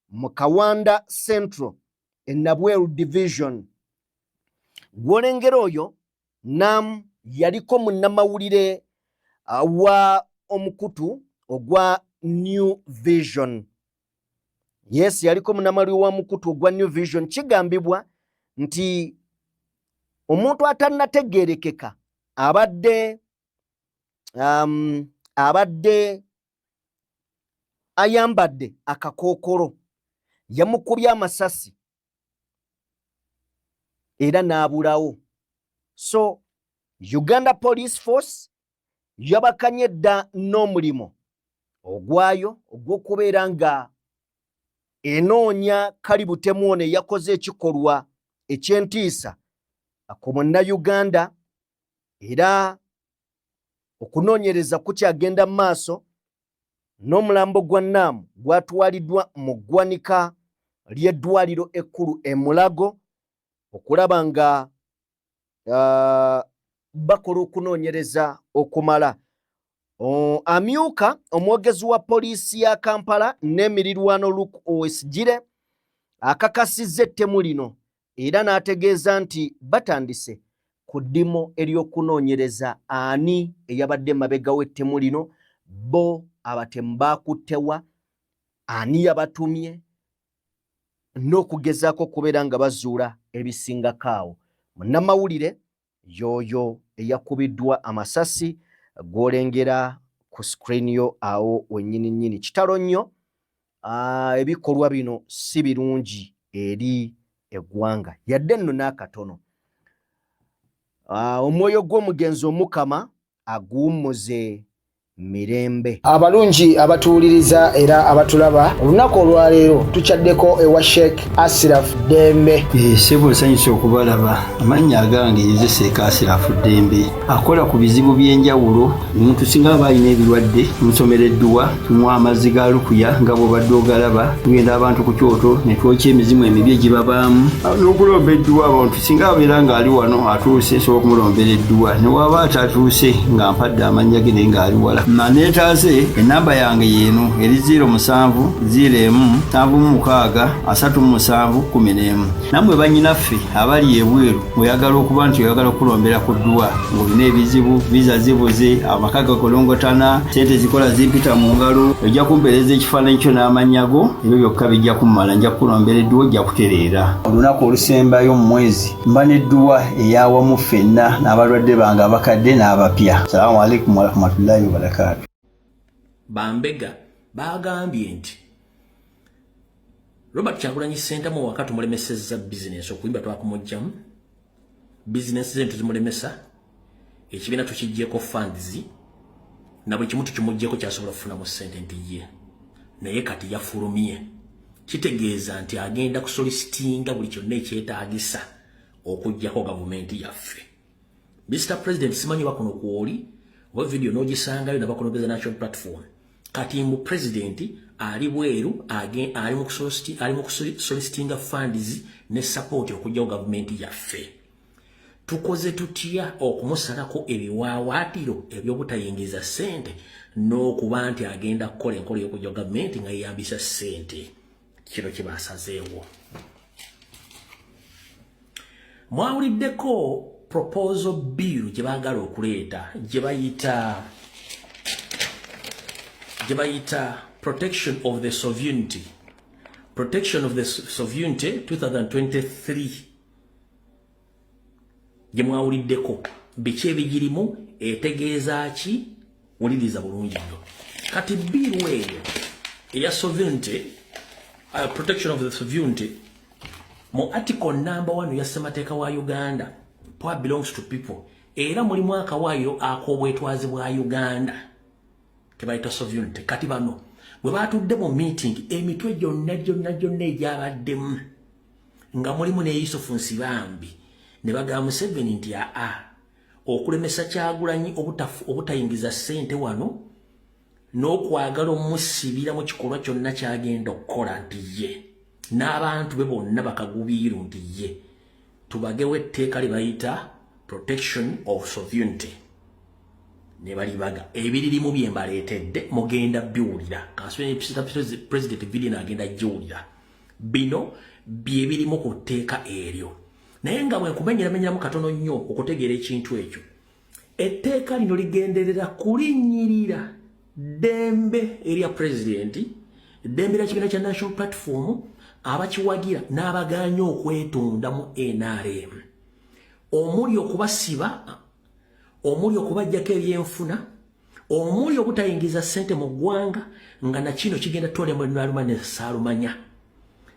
mu Kawanda Central e Nabweru Division. Gwolengera oyo Nam yaliko munnamawulire wa omukutu ogwa New Vision. Yes, yaliko munnamawulire wa mukutu ogwa New Vision. Kigambibwa nti omuntu atannategeerekeka abadde ayambadde akakookolo yamukubye amasasi era n'abulawo. So Uganda Police Force yabakanye dda n'omulimu ogwayo ogw'okubeera nga enoonya kali butemu ono eyakoze ekikolwa eky'entiisa ku Munnayuganda, era okunoonyereza kukyagenda mu maaso. N'omulambo gwa Nam gwatwaliddwa mu ggwanika ly'eddwaliro ekkulu e Mulago okulaba nga bakola okunoonyereza okumala. Amyuka omwogezi wa poliisi ya Kampala n'emirirwano Luke Owesigire akakasizza ettemu lino era n'ategeeza nti batandise ku ddimo ery'okunoonyereza ani eyabadde emabega w'ettemu lino, bo abatemu baakuttewa, ani yabatumye, n'okugezaako okubeera nga bazuula ebisingako awo. Munnamawulire y'oyo eyakubiddwa amasasi gw'olengera ku screen yo awo wennyini nnyini. Kitalo nnyo, ebikolwa bino si birungi eri eggwanga yadde nno n'akatono. Omwoyo gw'omugenzi Omukama aguwummuze mirembe. Abalungi abatuwuliriza era abatulaba, olunaku olwaleero tukyaddeko ewa Sheikh Asiraf Ddembe. Ssebo nsanyuse okubalaba. Amannya agange nze Sheikh Asiraf Ddembe, akola ku bizibu by'enjawulo. Omuntu singa aba alina ebirwadde, tumusomera edduwa, tumuwa amazzi ga lukuya nga bw'obadde ogalaba, tugenda abantu ku kyoto ne twokya emizimu emibi egibabaamu n'okulomba edduwa. Abantu singa abeera ng'ali wano atuuse, nsobola okumulombera edduwa, ne waba atatuuse nga mpadde amannya ge naye ng'ali wala. Neetaase ennamba yange y'eno eri 07 01 76 37 11. Nammwe bannyinaffe abali ebweru ng'oyagala okuba nti oyagala okukulombera ku dduwa ng'olina ebizibu, viza zibuze, amaka gakolongotana, ssente zikola zimpita mu ngalo, ojja kumpeereza ekifaananyi kyo n'amannya go, ebyo byokka bijja kummala, nja kukulombera edduwa ojja kutereera. Olunaku olusembayo mu mwezi mba n'edduwa ey'awamu ffenna n'abalwadde bange abakadde n'abapya. Salaamu alaikum warahmatullahi wabarakaatu. Bambega bagambye nti Robert Kyagulanyi Ssentamu waka tumulemesezza bizinensi, okuyimba twakumugjamu bizinensi ze tuzimulemesa, ekibiina tukiggyeko funds na buli kimu tukimuggyeko kyasobola okufunamu ssente nti ye naye kati yafulumye, kitegeeza nti agenda kusolicitinga buli kyonna ekyetaagisa okuggyako gavumenti yaffe. Mr President, simanyi bakuno kwoli oba video n'ogisangayo nabakonogeza national platform. Kati mbu president ali bweru ali mu kusolicitinga funds ne support okugyawo gavumenti yaffe. Tukoze tutya okumusalako ebiwaawaatiro eby'obutayingiza ssente n'okuba nti agenda kukola enkola y'okugyawo gavumenti nga yeyambisa ssente? Kino kye basazeewo. Mwawuliddeko proposal bill gye baagala okuleeta gye bayita Protection of the Sovereignty, Protection of the Sovereignty 2023, gye mwawuliddeko. Biki ebigirimu? Etegeeza ki? Wuliriza bulungi nnyo. Kati bill eyo eya sovereignty, protection of the sovereignty, mu article number 1 ya ssemateeka wa Uganda, power belongs to people, era mulimu akawaayo ak'obwetwazi bwa Uganda kebayita sovereignty. Kati bano bwe batudde mu meeting, emitwe gyonna gyonna gyonna egyabaddemu nga mulimu ne Yusufu Nsibambi, ne bagamba Museveni nti aa, okulemesa Kyagulanyi obutayingiza ssente wano n'okwagala omusibira mu kikolwa kyonna kyagenda okukola, nti ye n'abantu be bonna bakagubiiru, nti ye tubagewo etteeka lye bayita protection of sovereignty, ne balibaga. Ebiririmu bye mbaleetedde mugenda biwulira. President video agenda giwulira. Bino bye birimu ku tteeka eryo, naye nga bwe nkumenyeramenyeramu katono nnyo okutegeera ekintu ekyo. Etteeka lino ligenderera kulinnyirira ddembe erya pulezidenti, ddembe lya kibiina kya National Platform, abakiwagira n'abagaanya okwetunda mu NRM, omuli okubasiba, omuli okubajjako ebyenfuna, omuli obutayingiza ssente mu ggwanga, nga nakino kigenda twalema ne saalumanya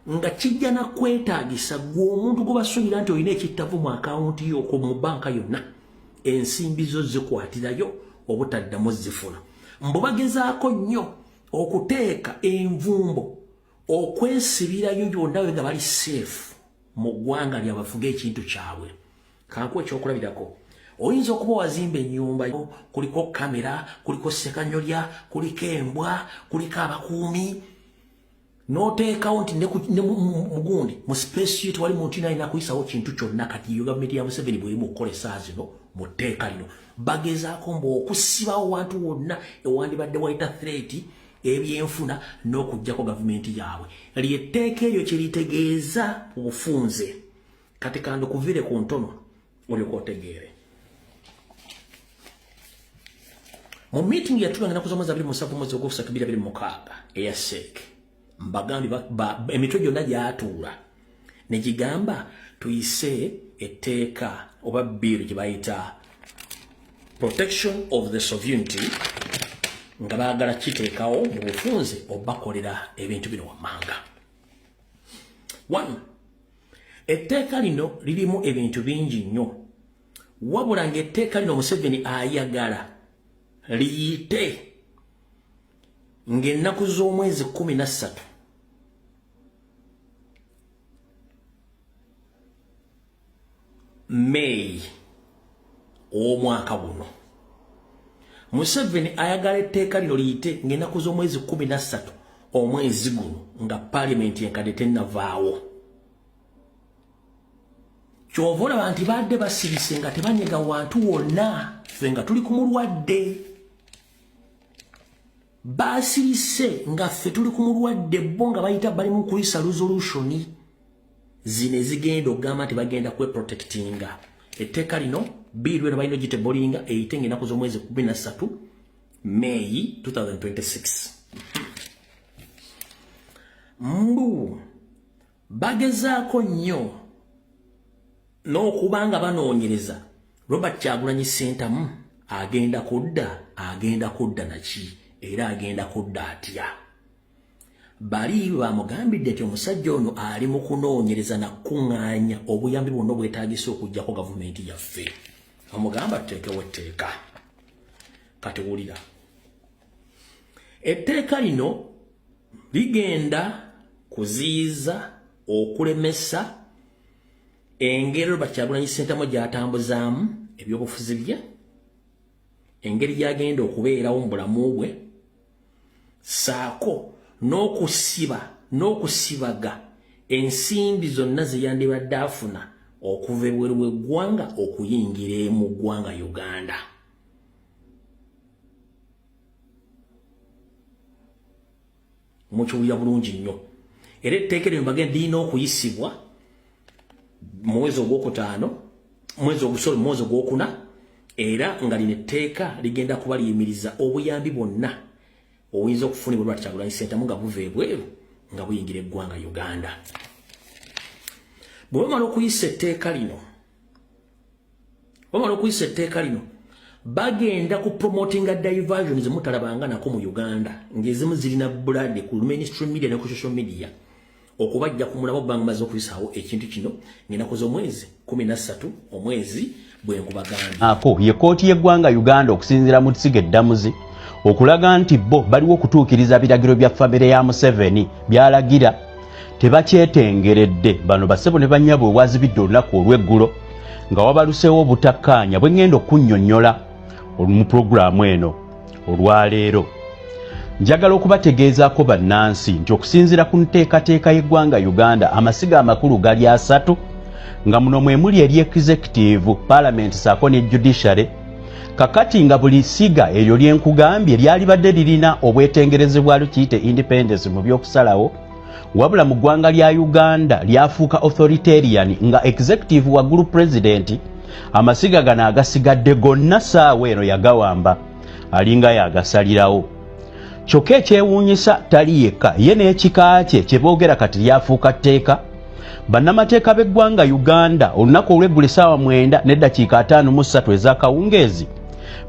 nga kijja nakwetaagisa gwe omuntu gwe basuubira nti olina ekittavu mu akawunti yo mu banka yonna, ensimbi zo zikwatirayo obutaddamu zifuna. Mbu bagezaako nnyo okuteeka envumbo okwesibirayo yonna we nga bali safe mu ggwanga lyabafuga ekintu kyabwe. Kankuwa ekyokulabirako. Oyinza okuba wazimba ennyumba, kuliko kamera, kuliko sekanyolya, kuliko embwa, kuliko abakuumi, n'oteekawo nti ne mugundi mu space yo tewali muntu yina alina kuyisawo kintu kyonna. Kati yo gavumenti ya Museveni bwerimu okukola essaawa zino mu tteeka lino, bagezaako mbu okusibawo wantu wonna ewandibadde wayita threat ebyenfuna n'okuggyako gavumenti yaabwe. Lyetteeka eryo kye litegeeza obufunze. Kati kandukuvire ku ntono olyoka otegeere. Mu meeting yatulanga ennaku z'omwezi 27 mwezi ogwokusatu 2026 eya CEC, mbagambi emitwe gyonna gyatuula ne gigamba tuyise etteeka oba bill gye bayita protection of the sovereignty, nga baagala kiteekawo mu bufunze obakolera ebintu bino wammanga. One, etteeka lino lirimu ebintu bingi nnyo, wabula ng'etteeka lino Museveni ayagala liyite ng'ennaku z'omwezi 13 May ow'omwaka guno. Museveni ayagala etteeka lino liyite ng'ennaku z'omwezi 13 omwezi guno, nga paalimenti enkadde tennavaawo. Kyova olaba nti badde basirise nga tebanyega wantu wonna, ffe nga tuli ku mulwadde. Basirise nga ffe tuli ku mulwadde, bo nga bayita bali mu kuyisa resolution zino ezigenda okugamba nti bagenda kweprotectinga. Etteeka lino, bill eno, balina ogitebolinga eyite nga ennaku z'omwezi 13 May 2026. Mbu bagezaako nnyo n'okuba nga banoonyereza Robert Kyagulanyi Ssentamu agenda kudda, agenda kudda naki, era agenda kudda atya. Bali bamugambidde nti omusajja ono ali mu kunoonyereza nakuŋŋaanya obuyambi bwonna obwetaagisa okuggyako gavumenti yaffe. Amugamba tuteekewo etteeka. Kati wulira, etteeka lino ligenda kuziyiza, okulemesa engeri Robert Kyagulanyi Ssentamu gy'atambuzaamu ebyobufuzi bye, engeri gy'agenda okubeerawo mu bulamu bwe, saako n'okusiba n'okusibaga ensimbi zonna ze yandibadde afuna okuva ebweru w'eggwanga okuyingira mu ggwanga Uganda. Mukiwulira bulungi nnyo. Era etteeka eryo mbagenda lirina okuyisibwa mwezi ogwokutaano, mwezi ogusolo, mwezi ogwokuna, era nga lino etteeka ligenda kuba liyimiriza obuyambi bwonna obuyinza okufunibwa Robert Kyagulanyi Ssentamu nga buva ebweru nga buyingira eggwanga Uganda. Bwe bamala okuyisa etteeka lino, bamala okuyisa etteeka lino, Bagenda ku promotinga diversion zemutalabanga nako mu Uganda, ng'ezimu zirina bulade ku mainstream media ne ku social media, okubajja ku mulabo banga maze okuyisaawo ekintu kino ng'ennaku z'omwezi 13 omwezi bwe nkubagambye. Ako ye kkooti y'eggwanga Uganda okusinziira mu ssiga eddamuzi okulaga nti bo baliwo okutuukiriza biragiro bya famire ya Museveni by'alagira tebakyetengeredde. Bano basebo ne bannyabwe wazibidde olunaku olw'eggulo nga wabaluseewo obutakkaanya bwe ŋŋenda okunnyonnyola mu pulogulaamu eno olwaleero. Njagala okubategeezaako bannansi nti okusinziira ku nteekateeka y'eggwanga Uganda, amasiga amakulu gali asatu, nga muno mwe muli eri executive, parliament saako ne judiciary. Kakati nga buli siga eryo lyenkugambye lyalibadde lirina obwetengereze bwalyo, kiyite independence mu by'okusalawo, wabula mu ggwanga lya Uganda lyafuuka authoritarian, nga executive waggulu president amasiga gano agasigadde gonna saawa eno yagawamba, alinga yagasalirawo. Kyokka ekyewuunyisa, tali yekka, ye n'ekika kye kye boogera kati lyafuuka tteeka. Bannamateeka b'eggwanga Uganda olunaku olw'eggulo essaawa 9:53 ez'akawungeezi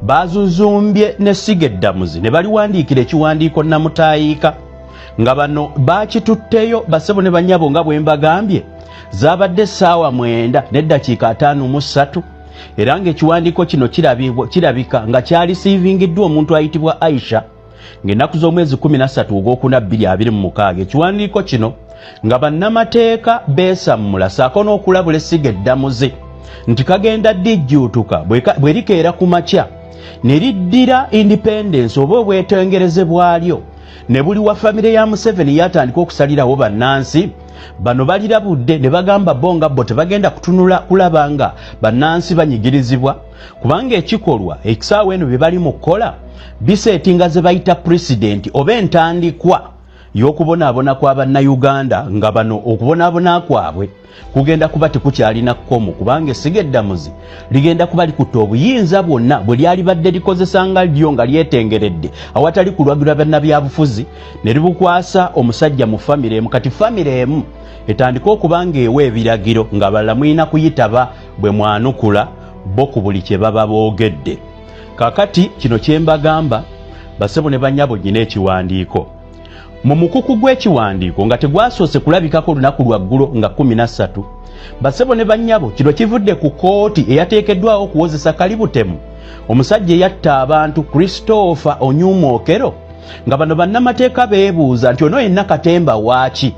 bazuzumbye n'essiga eddamuzi ne baliwandiikira ekiwandiiko namutaayiika, nga bano bakitutteyo. Basebo ne bannyabo, nga bwe mbagambye, zaabadde essaawa 9:53, era ng'ekiwandiiko kino kirabika nga kyalisiivingiddwa omuntu ayitibwa Aisha ng'ennaku z'omwezi 13 ogwokuna 2026. Ekiwandiiko kino nga bannamateeka beesammula saako n'okulabula essiga eddamuzi nti kagenda dijjuutuka bwe likeera ku makya ne liddira independence oba obwetengereze bwalyo ne buli wa famire ya Museveni yatandika okusalirawo bannansi. Bano balirabudde ne bagamba bo nga bo tebagenda kutunula kulaba nga bannansi banyigirizibwa, kubanga ekikolwa ekisaawa eno bye bali mu kukola biseetinga ze bayita pulezidenti oba entandikwa y'okubonaabona kwa Bannayuganda, nga bano okubonaabona kwabwe kugenda kuba tekukyalina kkomo, kubanga essiga eddamuzi ligenda kuba likutte obuyinza bwonna bwe lyalibadde likozesa nga lyo nga lyetengeredde awatali kulwagirwa bannabyabufuzi, ne libukwasa omusajja mu famire emu. Kati famire emu etandike okuba ng'ewa ebiragiro, nga balala mulina kuyitaba bwe mwanukula bo ku buli kye baba boogedde. Kakati kino kye mbagamba, basebo ne bannyabo, nnyina ekiwandiiko mu mukuku gw'ekiwandiiko nga tegwasoose kulabikako olunaku lwa ggulo nga 13. Basebo ne bannyabo, kino kivudde ku kkooti eyateekeddwawo okuwozesa kalibutemu omusajja eyatta abantu Christopher Onyuma Okello, nga bano bannamateeka beebuuza nti ono yenna katemba waaki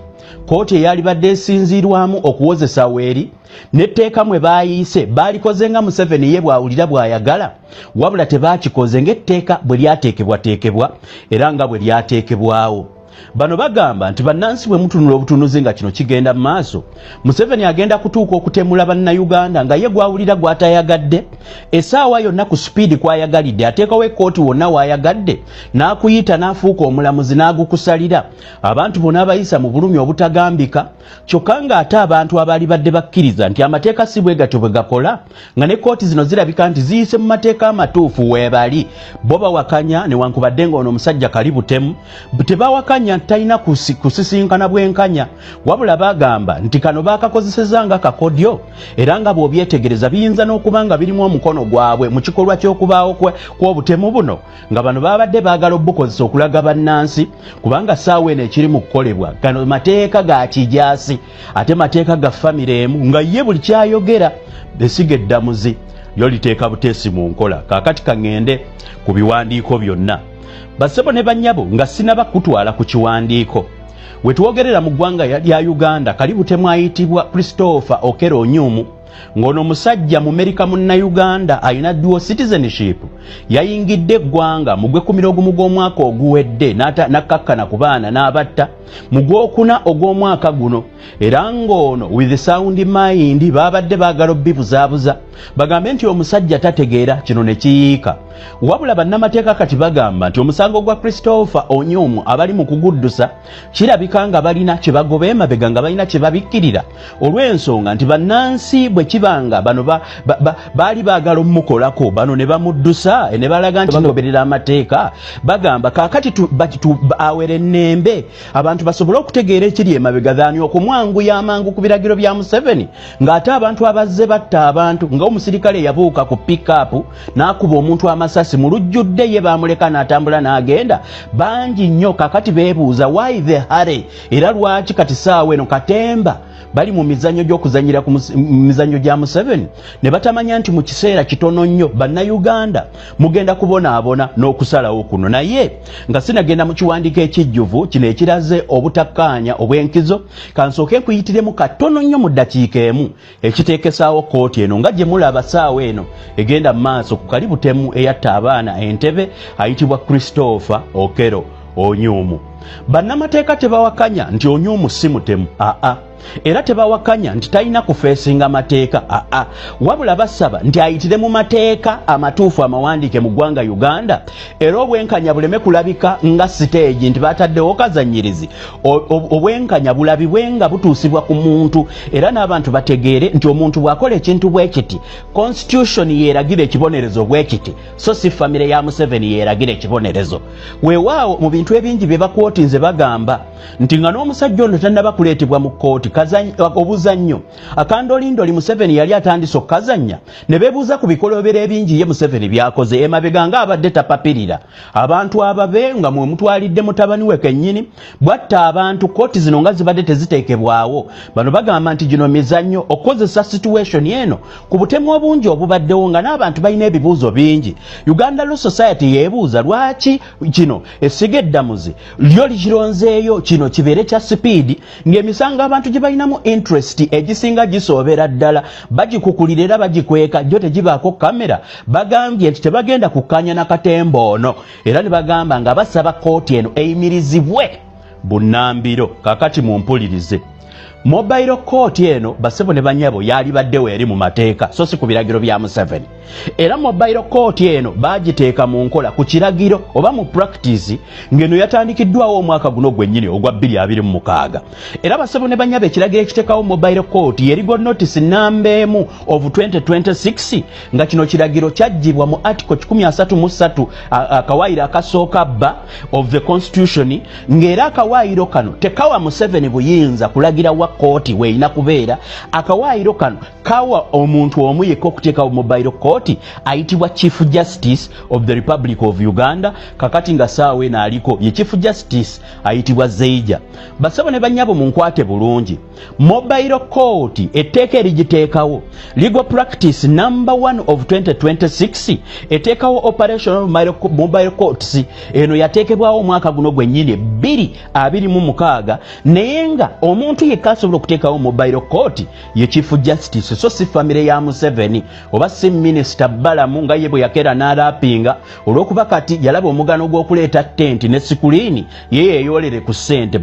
kkooti eyalibadde esinziirwamu okuwozesa weeri n'etteeka mwe baayiise baalikoze nga Museveni ye bw'awulira bw'ayagala, wabula tebaakikoze ng'etteeka bwe lyateekebwateekebwa era nga bwe lyateekebwawo. Bano bagamba nti bannansi bwe mutunula obutunuzi nga kino kigenda mu maaso, Museveni agenda kutuuka okutemula Bannayuganda nga ye gw'awulira gw'atayagadde essaawa yonna ku sipiidi kw'ayagalidde, ateekawo ekkooti wonna w'ayagadde n'akuyita n'afuuka omulamuzi n'agukusalira, abantu bona abayisa mu bulumi obutagambika. Kyokka ng'ate abantu abaali badde bakkiriza nti amateeka si bwe gatyo bwe gakola, nga ne kkooti zino zirabika nti ziyise mu mateeka amatuufu, weebali bo bawakanya. Newankubadde ng'ono omusajja kali butemu, tebawakanya nti talina kusisinkana bwenkanya, wabula bagamba nti kano baakakozeseza nga kakodyo, era nga bw'obyetegereza biyinza n'okuba nga birimu omukono gwabwe mu kikolwa ky'okubaawo kw'obutemu buno, nga bano babadde baagala obukozesa okulaga bannansi, kubanga ssaawa eno ekiri mu kukolebwa gano mateeka ga kijaasi ate mateeka ga famire emu, nga ye buli kyayogera essiga eddamuzi lyo liteeka buteesi mu nkola. Kaakati kaŋŋende ku biwandiiko byonna, basebo ne bannyabo, nga sinaba kutwala ku kiwandiiko. We twogerera mu ggwanga lya Uganda, kali butemu ayitibwa Christopher Okello Onyum, ng'ono omusajja Mumerika Munnayuganda alina dual citizenship, yayingidde eggwanga mu gw'ekkumi gw'omwaka oguwedde n'akkakkana ku baana n'abatta mu gwokuna ogw'omwaka guno, era ng'ono with sound mind baabadde baagala obbibuzaabuza bagambe nti omusajja tategeera, kino ne kiyiika. Wabula bannamateeka kati bagamba nti omusango gwa Christopher Onyum abali mu kuguddusa kirabika nga balina kye bagoba emabega, nga balina kye babikkirira, olw'ensonga nti bannansi bwe kibanga bano baali baagala omumukolako, bano ne bamuddusa ne balaga nti bagoberera amateeka. Bagamba kaakati awere ennembe abantu basobole okutegeera ekiri emabega than okumwanguya amangu ku biragiro bya Museveni, ng'ate abantu abazze batta abantu nga Ng'omusirikale yabuuka ku pickup n'akuba omuntu amasasi mu lujjudde, ye baamuleka n'atambula n'agenda. Bangi nnyo kakati beebuuza why the hurry, era lwaki kati saawa eno katemba bali mu mizannyo gy'okuzannyira ku mizannyo gya Museveni, ne batamanya nti mu kiseera kitono nnyo Bannayuganda mugenda kubonaabona n'okusalawo kuno. Naye nga sinagenda mu kiwandiiko ekijjuvu kino ekiraze obutakkaanya obw'enkizo, kansooke nkuyitiremu katono nnyo mu ddakiika emu ekiteekesaawo kkooti eno nga gye mulaba saawa eno egenda mu maaso ku kalibutemu eyatta abaana Entebe ayitibwa Christopher Okello Onyumu. Bannamateeka tebawakanya nti Onyumu si mutemu, aa, era tebawakanya nti talina kufeesinga mateeka, aa, wabula basaba nti ayitire mu mateeka amatuufu amawandiike mu ggwanga Uganda, era obwenkanya buleme kulabika nga siteegi nti bataddewo kazannyirizi. Obwenkanya bulabibwe nga butuusibwa ku muntu, era n'abantu bategeere nti omuntu bw'akola ekintu bwe kiti, constitution yeeragira ekibonerezo bwe kiti, so si famire ya Museveni yeeragira ekibonerezo. Weewaawo mu bintu ebingi bye bakwotinze bagamba nti nga n'omusajja ono tannaba kuleetebwa mu kkooti, obuzannyo akandolindoli Museveni yali atandise okukazannya, ne beebuuza ku bikolobero ebingi ye Museveni by'akoze emabega ng'abadde tapapirira abantu ababe, nga mwe mutwalidde mutabani we kennyini bwatta abantu. Kkooti zino nga zibadde teziteekebwawo, bano bagamba nti gino mizannyo okukozesa situation eno ku butemu obungi obubaddewo, nga n'abantu balina ebibuuzo bingi. Uganda Law Society yeebuuza lwaki kino essiga eddamuzi lyo likironzeeyo kino kibeere kya sipiidi, ng'emisango abantu gye balinamu interest egisinga gisoobera ddala bagikukulira era bagikweka, gyo tegibaako kamera. Bagambye nti tebagenda kukkaanya na katemba ono, era ne bagamba nga basaba kkooti eno eyimirizibwe bunnambiro. Kakati mumpulirize, mobile court eno, basebo ne banyabo, yalibaddewo eri mu mateeka so si ku biragiro bya Museveni. Era mobile court eno bagiteeka mu nkola ku kiragiro oba mu practice ng'eno yatandikiddwawo omwaka guno gwennyini ogwa 2026. Era basebo ne banyabo, ekiragiro ekiteekawo mobile court ye legal notice namba 1 of 2026, nga kino kiragiro kyaggyibwa mu article 133 akawaayiro akasooka ba of the constitution, ng'era akawaayiro kano tekawa Museveni buyinza kulagira wa kooti weerina kubeera. Akawaayiro kano kawa omuntu omu yekka okuteekawo mobile court, ayitibwa Chief Justice of the Republic of Uganda. Kakati nga saawa eno aliko ye Chief Justice ayitibwa Zeija. Basabo ne banyabo, munkwate bulungi, mobile court etteeka erigiteekawo, legal practice number 1 of 2026, eteekawo operation of mobile courts. Eno yateekebwawo omwaka guno gwennyini 2026, naye nga omuntu yekka asobola okuteekawo mobile court ye Chief Justice, so si famire ya Museveni oba si Minisita Balamu nga ye bwe yakeera n'alapinga olw'okuba kati yalaba omugano gw'okuleeta tenti ne sikuliini, ye yeeyolere ku ssente.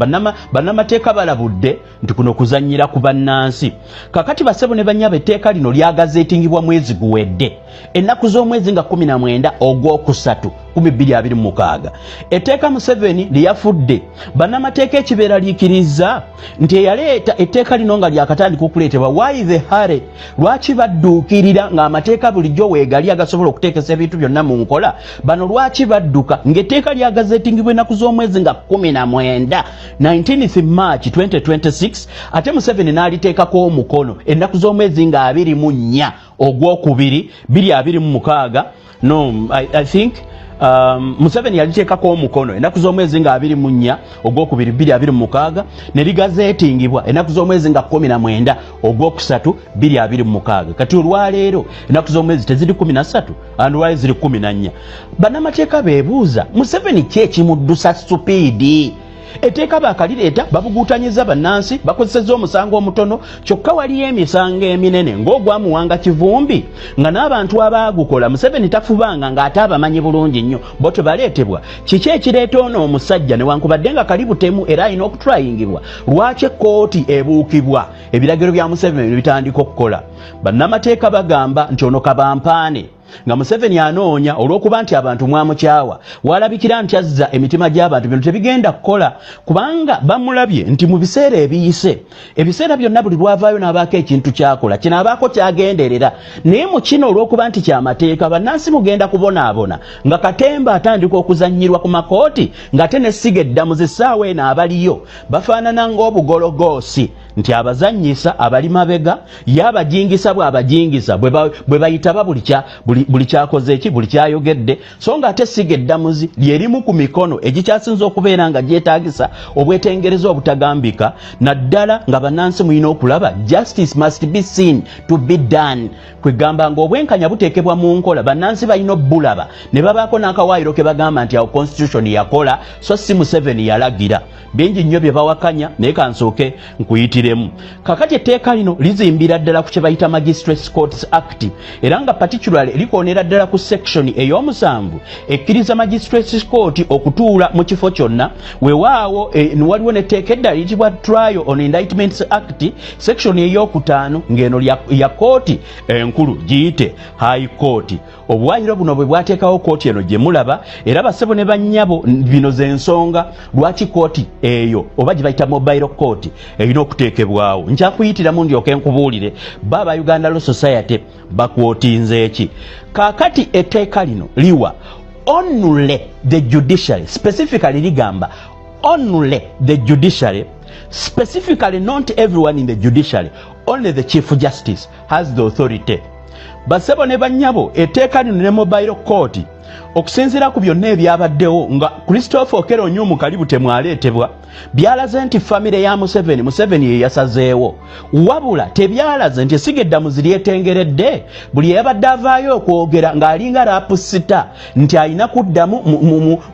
Bannamateeka balabudde nti kuno kuzannyira ku bannansi. Kakati basebo ne bannyabo, etteeka lino lyagazeetingibwa mwezi guwedde, ennaku z'omwezi nga 19 ogwokusatu 2026. Etteeka Museveni lyeyafudde, bannamateeka ekibeeraliikiriza nti eyaleeta etteeka lino nga lyakatandika okuleetebwa, why the hurry? Lwaki badduukirira ng'amateeka bulijjo weegali agasobola okuteekesa ebintu byonna mu nkola? Bano lwaki badduka ng'etteeka lyagazeetingibwa ennaku z'omwezi nga 19, 19th March 2026, ate Museveni n'aliteekako omukono ennaku z'omwezi nga 24 ogwokubiri 2026? No, I think Museveni yaliteekako omukono ennaku z'omwezi nga 24 ogwokubiri 2026, ne ligazeetingibwa ennaku z'omwezi nga 19 ogwokusatu 2026. Kati olwaleero ennaku z'omwezi teziri 13, andwali ziri 14. Bannamateeka beebuuza Museveni ki ekimuddusa supiidi. Etteeka baakalireeta, babuguutanyiza bannansi, bakozesezza omusango omutono, kyokka waliyo emisango eminene ng'ogwa Muwanga Kivumbi, nga n'abantu abaagukola Museveni tafubanga ng'ate abamanyi bulungi nnyo, bo tebaleetebwa. Kiki ekireeta ono omusajja, newankubadde nga kali butemu era alina okutrayingibwa, lwaki ekkooti ebuukibwa ebiragiro bya Museveni bitandika okukola? Bannamateeka bagamba nti ono kabampaane nga Museveni anoonya, olw'okuba nti abantu mwamukyawa, walabikira nti azza emitima gy'abantu. Bino tebigenda kukola kubanga bamulabye nti mu biseera ebiyise, ebiseera byonna, buli lwavaayo n'abaako ekintu kyakola, kino abaako kyagenderera. Naye mu kino, olw'okuba nti kyamateeka, bannansi mugenda kubonaabona nga katemba atandika okuzannyirwa ku makooti, ng'ate nessiga eddamuzi essaawa eno abaliyo bafaanana ng'obugologoosi. Nti abazannyisa abali mabega, ye abajingisa bw'abajingisa bwe bayitaba buli kyakoze eki buli kyayogedde. So nga ate essiga eddamuzi lyerimu ku mikono egikyasinze okubeera nga gyetaagisa obwetengereza obutagambika, naddala nga bannansi mulina okulaba justice must be seen to be done. Kwegamba ng'obwenkanya buteekebwa mu nkola, bannansi balina obbulaba ne babaako n'akawaayiro ke bagamba nti awo constitution yakola, so si Museveni yalagira. Bingi nnyo bye bawakanya, naye kansooke nkuyitiremu. Kakati etteeka lino lizimbira ddala ku kye bayita Magistrates Courts Act, era nga particularly likoonera ddala ku section ey'omusanvu ekkiriza Magistrates Court okutuula mu kifo kyonna. Weewaawo waliwo netteeka eddala liyitibwa Trial on Indictments Act, section ey'okutaano, ng'eno ya kooti enkulu, giyite High Court. Obuwaayiro buno bwe bwateekawo kooti eno gye mulaba. Era basebo ne bannyabo, bino z'ensonga lwaki kooti eyo oba gye bayita mobile court erina okuteekebwawo. Nkyakuyitiramu ndyoke nkubuulire ba aba Uganda Law Society bakwotinze eki. Kaakati etteeka lino liwa only the judiciary, specifically ligamba only the judiciary, specifically not everyone in the judiciary, only the Chief Justice has the authority. Basebo ne bannyabo, etteeka lino ne mobile court, okusinziira ku byonna ebyabaddewo nga Christopher Okello Onyum kalibu temwaleetebwa, byalaze nti famire ya Museveni, Museveni ye yasazeewo. Wabula tebyalaze nti essiga eddamuzi lyetengeredde. Buli eyabadde avaayo okwogera ng'alinga rap star nti alina kuddamu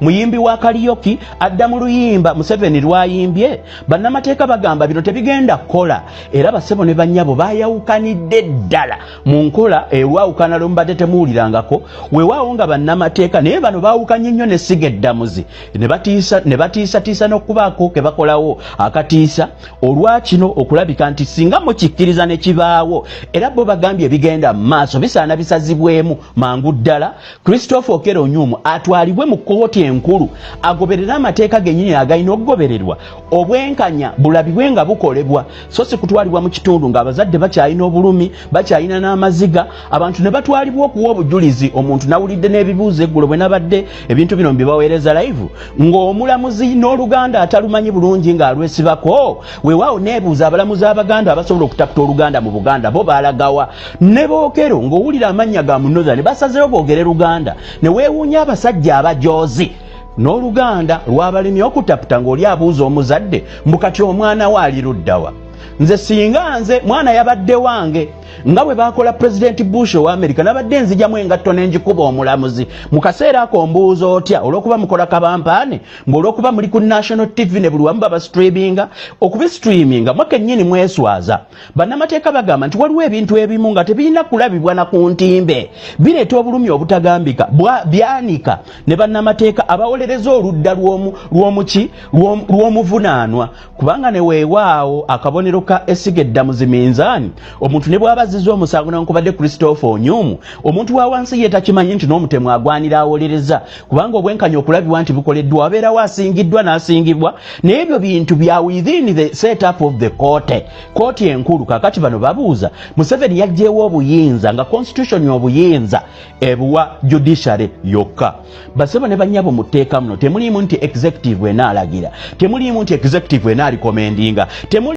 muyimbi wa karaoke adda mu luyimba Museveni lwayimbye. Bannamateeka bagamba bino tebigenda kukola. Era basebo ne bannyabo, bayawukanidde ddala mu nkola erwawukana lwemubadde temuwulirangako. Weewaawo nga bannamateeka, naye bano baawukanye nnyo n'essiga eddamuzi ne batiisatiisa n'okubaako ke bakolawo akatiisa olwakino okulabika nti singa mukikkiriza ne kibaawo. Era bo bagambye ebigenda mu maaso bisaana bisazibwemu mangu ddala, Christopher Okello Onyum atwalibwe mu kkooti enkulu, agoberere amateeka gennyini agalina okugobererwa, obwenkanya bulabibwe nga bukolebwa, so si kutwalibwa mu kitundu ng'abazadde bakyalina obulumi, bakyalina n'amaziga, abantu ne batwalibwa okuwa obujulizi. Omuntu nawulidde n'ebibuuzo eggulo bwe nabadde ebintu bino mbibaweereza live, ng'omulamuzi n'Oluganda atalumanyi bulungi ng'alwesibako. Weewaawo neebuuza abalamuzi Abaganda abasobola okutaputa Oluganda mu Buganda bo baalagawa? Ne bookero ng'owulira amannya ga munoza ne basazeewo boogere Luganda, ne weewuunya abasajja abajoozi n'Oluganda lwabalemye okutaputa, ng'oli abuuza omuzadde mbu kati omwana we ali luddawa? Nze singa nze mwana yabadde wange, nga bwe bakola Pulezidenti Bush owa Amerika, nabadde nzijamu engatto n'enjikuba omulamuzi mu kaseera ako. Mbuuza otya? Olw'okuba mukola kabampaane, mbu olw'okuba muli ku national TV ne buli wamu babastreaminga, okubistreaminga mwe kennyini mweswaza. Bannamateeka bagamba nti waliwo ebintu ebimu nga tebirina kulabibwa na ku ntimbe, bireeta obulumi obutagambika. Byanika ne bannamateeka abawolereza oludda lw'omuki lw'omuvunaanwa, kubanga ne weewaawo akabonero ka essiga eddamuzi minzaani. Omuntu ne bw'aba azizza omusango newankubadde Christopher Onyum, omuntu wa wansi ye takimanyi nti n'omutemu agwanira awolereza, kubanga obwenkanya okulabibwa nti bukoleddwa wabeerawo asingiddwa n'asingibwa. Naye ebyo bintu bya within the setup of the court, kooti enkulu. Kakati bano babuuza, Museveni yaggyewo obuyinza nga constitution obuyinza ebuwa judiciary yokka. Basebo ne bannyabo, mu tteeka muno temuliimu nti executive enaalagira, temuliimu nti executive enaarecommendinga, temuli